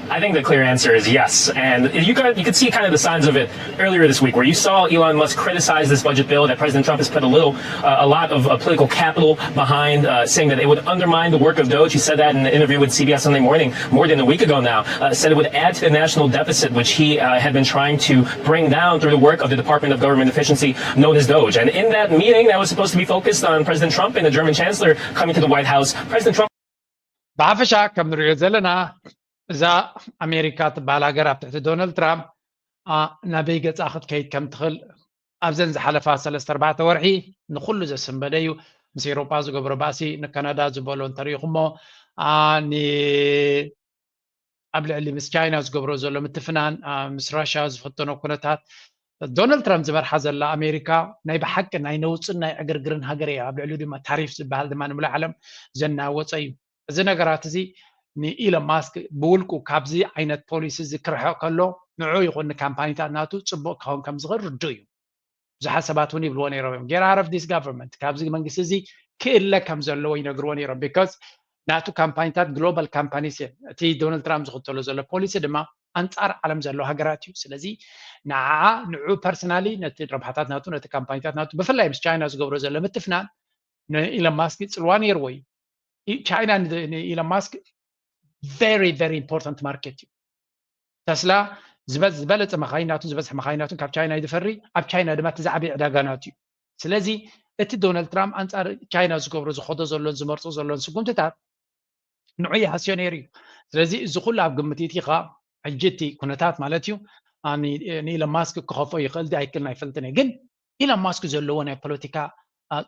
I think the clear answer is yes. And you got you could see kind of the signs of it earlier this week, where you saw Elon Musk criticize this budget bill that President Trump has put a little, uh, a lot of uh, political capital behind, uh, saying that it would undermine the work of Doge. He said that in an interview with C B S Sunday Morning more than a week ago now. Uh, said it would add to the national deficit, which he uh, had been trying to bring down through the work of the Department of Government Efficiency, known as Doge. And in that meeting that was supposed to be focused on President Trump and the German Chancellor coming to the White House, President Trump ብሓፈሻ ከም ንሪኦ ዘለና እዛ ኣሜሪካ ትበሃል ሃገር ኣብ ትሕቲ ዶናልድ ትራምፕ ናበይ ገፃ ክትከይድ ከም ትኽእል ኣብዘን ዝሓለፋ ሰለስተ ኣርባዕተ ወርሒ ንኩሉ ዘስንበደ እዩ። ምስ ኤውሮጳ ዝገብሮ ባእሲ ንካናዳ ዝበሎ እንተሪኢኹሞ ኣብ ልዕሊ ምስ ቻይና ዝገብሮ ዘሎ ምትፍናን ምስ ራሽያ ዝፈተኖ ኩነታት ዶናልድ ትራምፕ ዝመርሓ ዘላ ኣሜሪካ ናይ ብሓቂ ናይ ነውፅን ናይ ዕግርግርን ሃገር እያ። ኣብ ልዕሊኡ ድማ ታሪፍ ዝበሃል ድማ ንምሉእ ዓለም ዘናወፀ እዩ። እዚ ነገራት እዚ ንኢሎን ማስክ ብውልቁ ካብዚ ዓይነት ፖሊሲ እዚ ክርሕቕ ከሎ ንዑ ይኹን ንካምፓኒታት ናቱ ፅቡቕ ክኸውን ከም ዝኽእል ርዱእ እዩ። ብዙሓት ሰባት እውን ይብልዎ ነይሮም እዮም get out of this government፣ ካብዚ መንግስቲ እዚ ክእለ ከም ዘለዎ ይነግርዎ ነይሮም። Because ናቱ ካምፓኒታት ግሎባል ካምፓኒስ እዮም። እቲ ዶናልድ ትራምፕ ዝኽተሎ ዘሎ ፖሊሲ ድማ ኣንፃር ዓለም ዘሎ ሃገራት እዩ። ስለዚ ንዓ ንዑ ፐርሰናሊ ነቲ ረብሓታት ናቱ ነቲ ካምፓኒታት ናቱ ብፍላይ ምስ ቻይና ዝገብሮ ዘሎ ምትፍናን ንኢሎን ማስክ ፅልዋ ነይርዎ እዩ። ቻይና ንኢሎን ማስክ very very important market እዩ። ተስላ ዝበለፀ መካይን ናቱ ዝበዝሐ መካይን ናቱ ካብ ቻይና እዩ ዝፈሪ። ኣብ ቻይና ድማ እቲ ዝዓበየ ዕዳጋ ናቱ እዩ። ስለዚ እቲ ዶናልድ ትራምፕ ኣንፃር ቻይና ዝገብሮ ዝኸዶ ዘሎን ዝመርፆ ዘሎን ስጉምትታት ንዑ ይሃስዮ ነይሩ እዩ። ስለዚ እዚ ኩሉ ኣብ ግምት ይእቲኻ ሕጂ እቲ ኩነታት ማለት እዩ ንኢሎን ማስክ ክኸፍኦ ይኽእል ኣይክልን ኣይፈልጥን እየ። ግን ኢሎን ማስክ ዘለዎ ናይ ፖለቲካ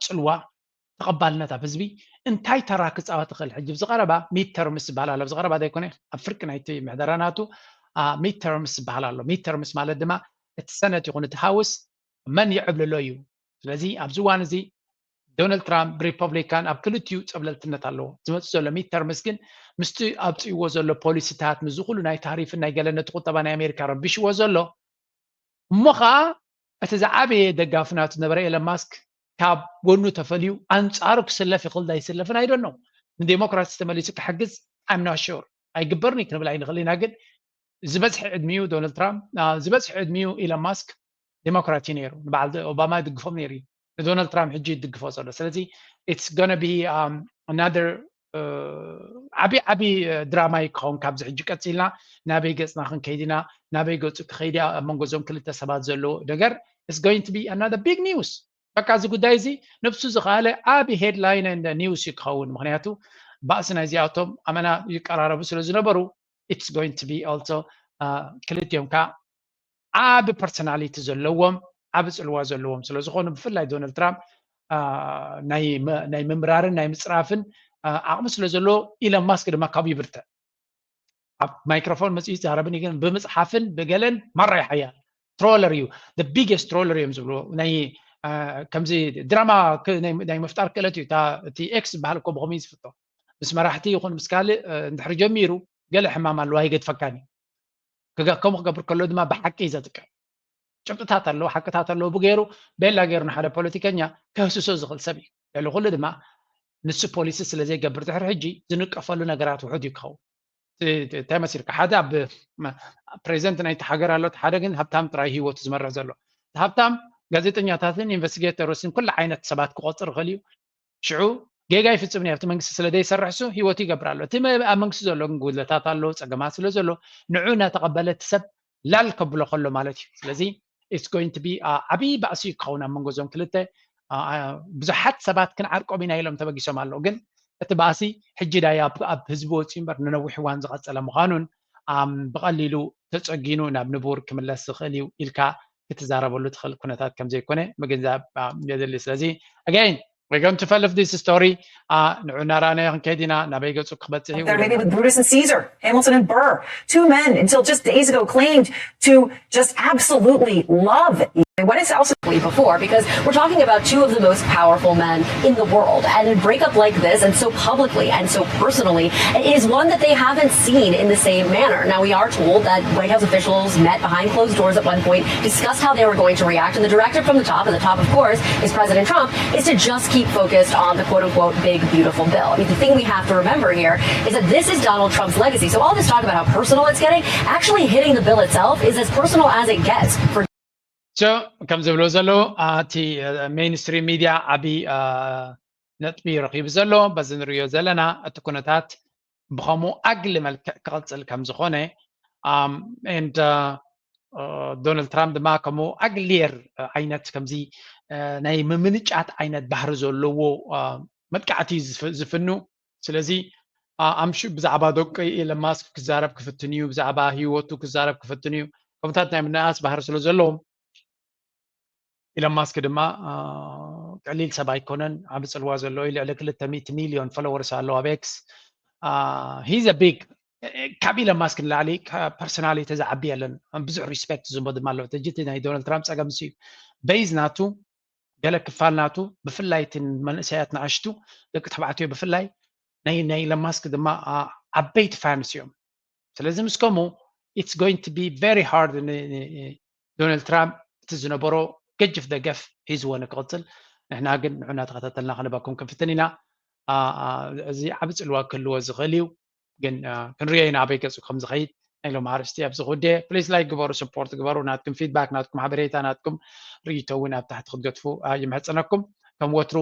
ፅልዋ ተቐባልነት ኣብ ህዝቢ እንታይ ተራ ክፃወት ይኽእል? ሕጂ ኣብዚ ቀረባ ሚድ ተርምስ ዝበሃል ኣሎ። ኣብዚ ቀረባ ዘይኮነ ኣብ ፍርቂ ናይቲ ምሕደራ ናቱ ሚድ ተርምስ ዝበሃል ኣሎ። ሚድ ተርምስ ማለት ድማ እቲ ሰነት ይኹን እቲ ሃውስ መን ይዕብልሎ እዩ። ስለዚ ኣብዚ እዋን እዚ ዶናልድ ትራምፕ ሪፐብሊካን ኣብ ክልቲኡ ፀብለልትነት ኣለዎ። ዝመፅእ ዘሎ ሚድ ተርምስ ግን ምስቲ ኣብፅእዎ ዘሎ ፖሊሲታት ምስዚ ኩሉ ናይ ታሪፍን ናይ ገለ ነቲ ቁጠባ ናይ ኣሜሪካ ረቢሽዎ ዘሎ እሞ ከዓ እቲ ዝዓበየ ደጋፊ ናቱ ዝነበረ ኤለን ማስክ ካብ ጎኑ ተፈልዩ ኣንፃሩ ክስለፍ ይኽእል ኣይስለፍን ኣይደኖ። ንዴሞክራትስ ተመሊሱ ክሕግዝ I'm not sure ኣይግበርን እዩ ክንብል ኣይንኽእል ኢና። ግን ዝበዝሐ ዕድሚኡ ዶናልድ ትራምፕ ዝበዝሐ ዕድሚኡ ኢለን ማስክ ዴሞክራት እዩ ነይሩ። ንበዓል ኦባማ ይድግፎም ነይሩ እዩ። ንዶናልድ ትራምፕ ሕጂ ይድግፎ ዘሎ። ስለዚ it's gonna be another ዓብዪ ዓብዪ ድራማ እዩ ክኸውን። ካብዚ ሕጂ ቀፂልና ናበይ ገፅና ክንከይድ ኢና፣ ናበይ ገፁ ክኸይድ ኣብ መንጎ እዞም ክልተ ሰባት ዘሎ ነገር it's going to be another big news። በቃ እዚ ጉዳይ እዚ ነብሱ ዝኸኣለ ዓብዪ headline and news እዩ ክኸውን። ምክንያቱ ባእሲ ናይዚኣቶም ኣመና ይቀራረቡ ስለ ዝነበሩ it's going to be also ክልቲኦም ከዓ ዓቢ personality ዘለዎም ዓቢ ፅልዋ ዘለዎም ስለ ዝኾኑ ብፍላይ ዶናልድ ትራምፕ ናይ ምምራርን ናይ ምፅራፍን ዓቕሚ ስለ ዘለዎ ኢለን ማስክ ድማ ካብ ይብርትዕ ኣብ ማይክሮፎን መፅኡ ይዛረብን ግን ብምፅሓፍን ብገለን ማራ ይሓያል ትሮለር እዩ። Biggest ትሮለር እዮም ዝብሉ ናይ ከምዚ ድራማ ናይ ምፍጣር ክእለት እዩ። እቲ ኤክስ ዝበሃል እኮ ብኸምኡ ዝፍቶ ምስ መራሕቲ ይኹን ምስ ካልእ እንድሕር ጀሚሩ ገለ ሕማም ኣለዋ ኣይገድፈካን እዩ። ከምኡ ክገብር ከሎ ድማ ብሓቂ እዩ ዘጥቅዕ። ጭብጥታት ኣለዎ፣ ሓቅታት ኣለዎ ብገይሩ ቤላ ገይሩ ንሓደ ፖለቲከኛ ከህስሶ ዝኽእል ሰብ እዩ። ልዕሊ ኩሉ ድማ ንሱ ፖሊሲ ስለ ዘይገብር ድሕሪ ሕጂ ዝንቀፈሉ ነገራት ውሑድ እዩ ክኸውን። እንታይ መሲልካ ሓደ ኣብ ፕሬዚደንት ናይቲ ሃገር ኣሎ፣ ሓደ ግን ሃብታም ጥራይ ህይወቱ ዝመርሕ ዘሎ። ሃብታም ጋዜጠኛታትን ኢንቨስቲጌተርስን ኩሉ ዓይነት ሰባት ክቆፅር ይኽእል እዩ። ሽዑ ጌጋ ይፍፅም ኣብቲ መንግስቲ ስለ ዘይሰርሕ እሱ ህይወቱ ይገብር ኣሎ። እቲ ኣብ መንግስቲ ዘሎ ግን ጉድለታት ኣሎ፣ ፀገማት ስለ ዘሎ ንዑ እናተቐበለ እቲ ሰብ ላል ከብሎ ከሎ ማለት እዩ። ስለዚ it's going to be ዓብዪ ባእሲ እዩ ክኸውን ኣብ መንጎ እዞም ክልተ። ብዙሓት ሰባት ክንዓርቆም ኢና ኢሎም ተበጊሶም ኣለዉ። ግን እቲ ባእሲ ሕጂ ዳይ ኣብ ህዝቢ ወፂኡ እምበር ንነዊሕ እዋን ዝቐፀለ ምዃኑን ብቐሊሉ ተፀጊኑ ናብ ንቡር ክምለስ ዝኽእል እዩ ኢልካ ክትዛረበሉ ትኽእል ኩነታት ከም ዘይኮነ ምግንዛብ የድሊ። ስለዚ again we're going to follow this story ንዑ እናረኣናዮ ክንከይድ ኢና። ናበይ ገፁ ክበፅሕ እዩ? Maybe with Brutus and Caesar, Hamilton and Burr, two men until just days ago claimed to just absolutely love. What is also before, because we're talking about two of the most powerful men in the world, and a breakup like this, and so publicly and so personally, is one that they haven't seen in the same manner. Now, we are told that White House officials met behind closed doors at one point, discussed how they were going to react, and the directive from the top, and the top, of course, is President Trump, is to just keep focused on the quote unquote big, beautiful bill. I mean, the thing we have to remember here is that this is Donald Trump's legacy. So, all this talk about how personal it's getting, actually hitting the bill itself is as personal as it gets for ከም ዝብሎ ዘለዉ እቲ ሜንስትሪም ሚድያ ዓብዪ ነጥቢ ረኺቡ ዘሎ በዚ ንሪዮ ዘለና እቲ ኩነታት ብኸምኡ ኣግሊ መልክዕ ክቕፅል ከም ዝኾነ and ዶናልድ ትራምፕ ድማ ከምኡ ኣግሊየር ዓይነት ከምዚ ናይ ምምንጫት ዓይነት ባህሪ ዘለዎ መጥቃዕቲ ዝፍኑ ስለዚ ኣምሹ ብዛዕባ ደቂ ኢለን ማስክ ክዛረብ ክፍትን እዩ ብዛዕባ ህይወቱ ክዛረብ ክፍትን እዩ ከምታት ናይ ምንኣስ ባህሪ ስለ ዘለዎም ኢለን ማስክ ድማ ቀሊል ሰብ ኣይኮነን ዓብ ፅልዋ ዘለዎ ልዕሊ ክልተ ሚእቲ ሚልዮን ፎሎወርስ ኣለዎ ኣብ ኤክስ he's a big ካብ ኢለን ማስክ ንላዕሊ personality ዝዓቢ የለን ብዙሕ respect ዝህቦ ድማ ኣለዎ ሕጂ ናይ ዶናልድ ትራምፕ ፀገም ስ እዩ base ናቱ ገለ ክፋል ናቱ ብፍላይ እቲ መንእሰያት ንኣሽቱ ደቂ ተባዕትዮ ብፍላይ ናይ ናይ ኢለን ማስክ ድማ ዓበይቲ fans እዮም ስለዚ ምስ ከምኡ it's going to be very hard ዶናልድ ትራምፕ እቲ ዝነበሮ ገጅፍ ደገፍ ሒዝዎ ንክቕፅል ንሕና ግን ንዑ እናተኸታተልና ክንህበኩም ክንፍትን ኢና እዚ ዓብ ፅልዋ ክህልዎ ዝኽእል እዩ ግን ክንሪኦ ኢና ኣበይ ገፁ ከም ዝኸይድ ናይ ሎም ኣርእስቲ ኣብዚ ክውድየ please like ግበሩ support ግበሩ ናትኩም feedback ናትኩም ሓበሬታ ናትኩም ርእይቶ እውን ኣብ ታሕቲ ክትገድፉ ይምሕፀነኩም ከም ወትሩ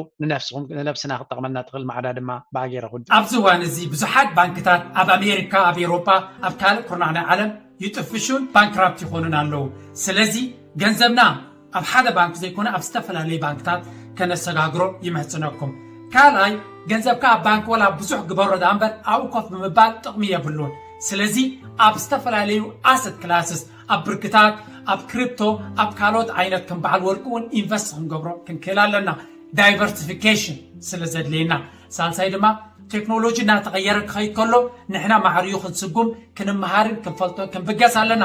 ንነብስና ክጠቕመና ትኽእል ማዕዳ ድማ ብኣገይረ ክውድእ ኣብዚ እዋን እዚ ብዙሓት ባንክታት ኣብ ኣሜሪካ ኣብ ኤውሮጳ ኣብ ካልእ ኩርናዕ ናይ ዓለም ይጥፍሹን bankrupt ይኾኑን ኣለዉ ስለዚ ገንዘብና ኣብ ሓደ ባንክ ዘይኮነ ኣብ ዝተፈላለዩ ባንክታት ከነሰጋግሮ ይምሕጽነኩም። ካልኣይ፣ ገንዘብካ ኣብ ባንክ ወላ ብዙሕ ግበሮ ደኣ እምበር ኣብኡ ኮፍ ብምባል ጥቕሚ የብሉን። ስለዚ ኣብ ዝተፈላለዩ asset classes፣ ኣብ ብርክታት፣ ኣብ ክሪፕቶ፣ ኣብ ካልኦት ዓይነት ከም በዓል ወርቂ እውን ኢንቨስት ክንገብሮ ክንክእል ኣለና። ዳይቨርሲፊኬሽን ስለ ዘድልየና። ሳልሳይ ድማ ቴክኖሎጂ እናተቐየረ ክኸይድ ከሎ ንሕና ማዕሪኡ ክንስጉም ክንመሃርን ክንፈልጦ ክንብገስ ኣለና።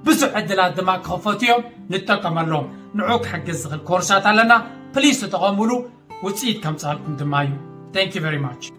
ብዙሕ ዕድላት ድማ ክኸፈቱ እዮም፣ ንጠቀመሎም። ንዑ ክሕግዝ ዝኽእል ኮርሳት ኣለና። ፕሊስ ተጠቐሙሉ፣ ውፅኢት ከምፃልኩም ድማ እዩ። Thank you very much።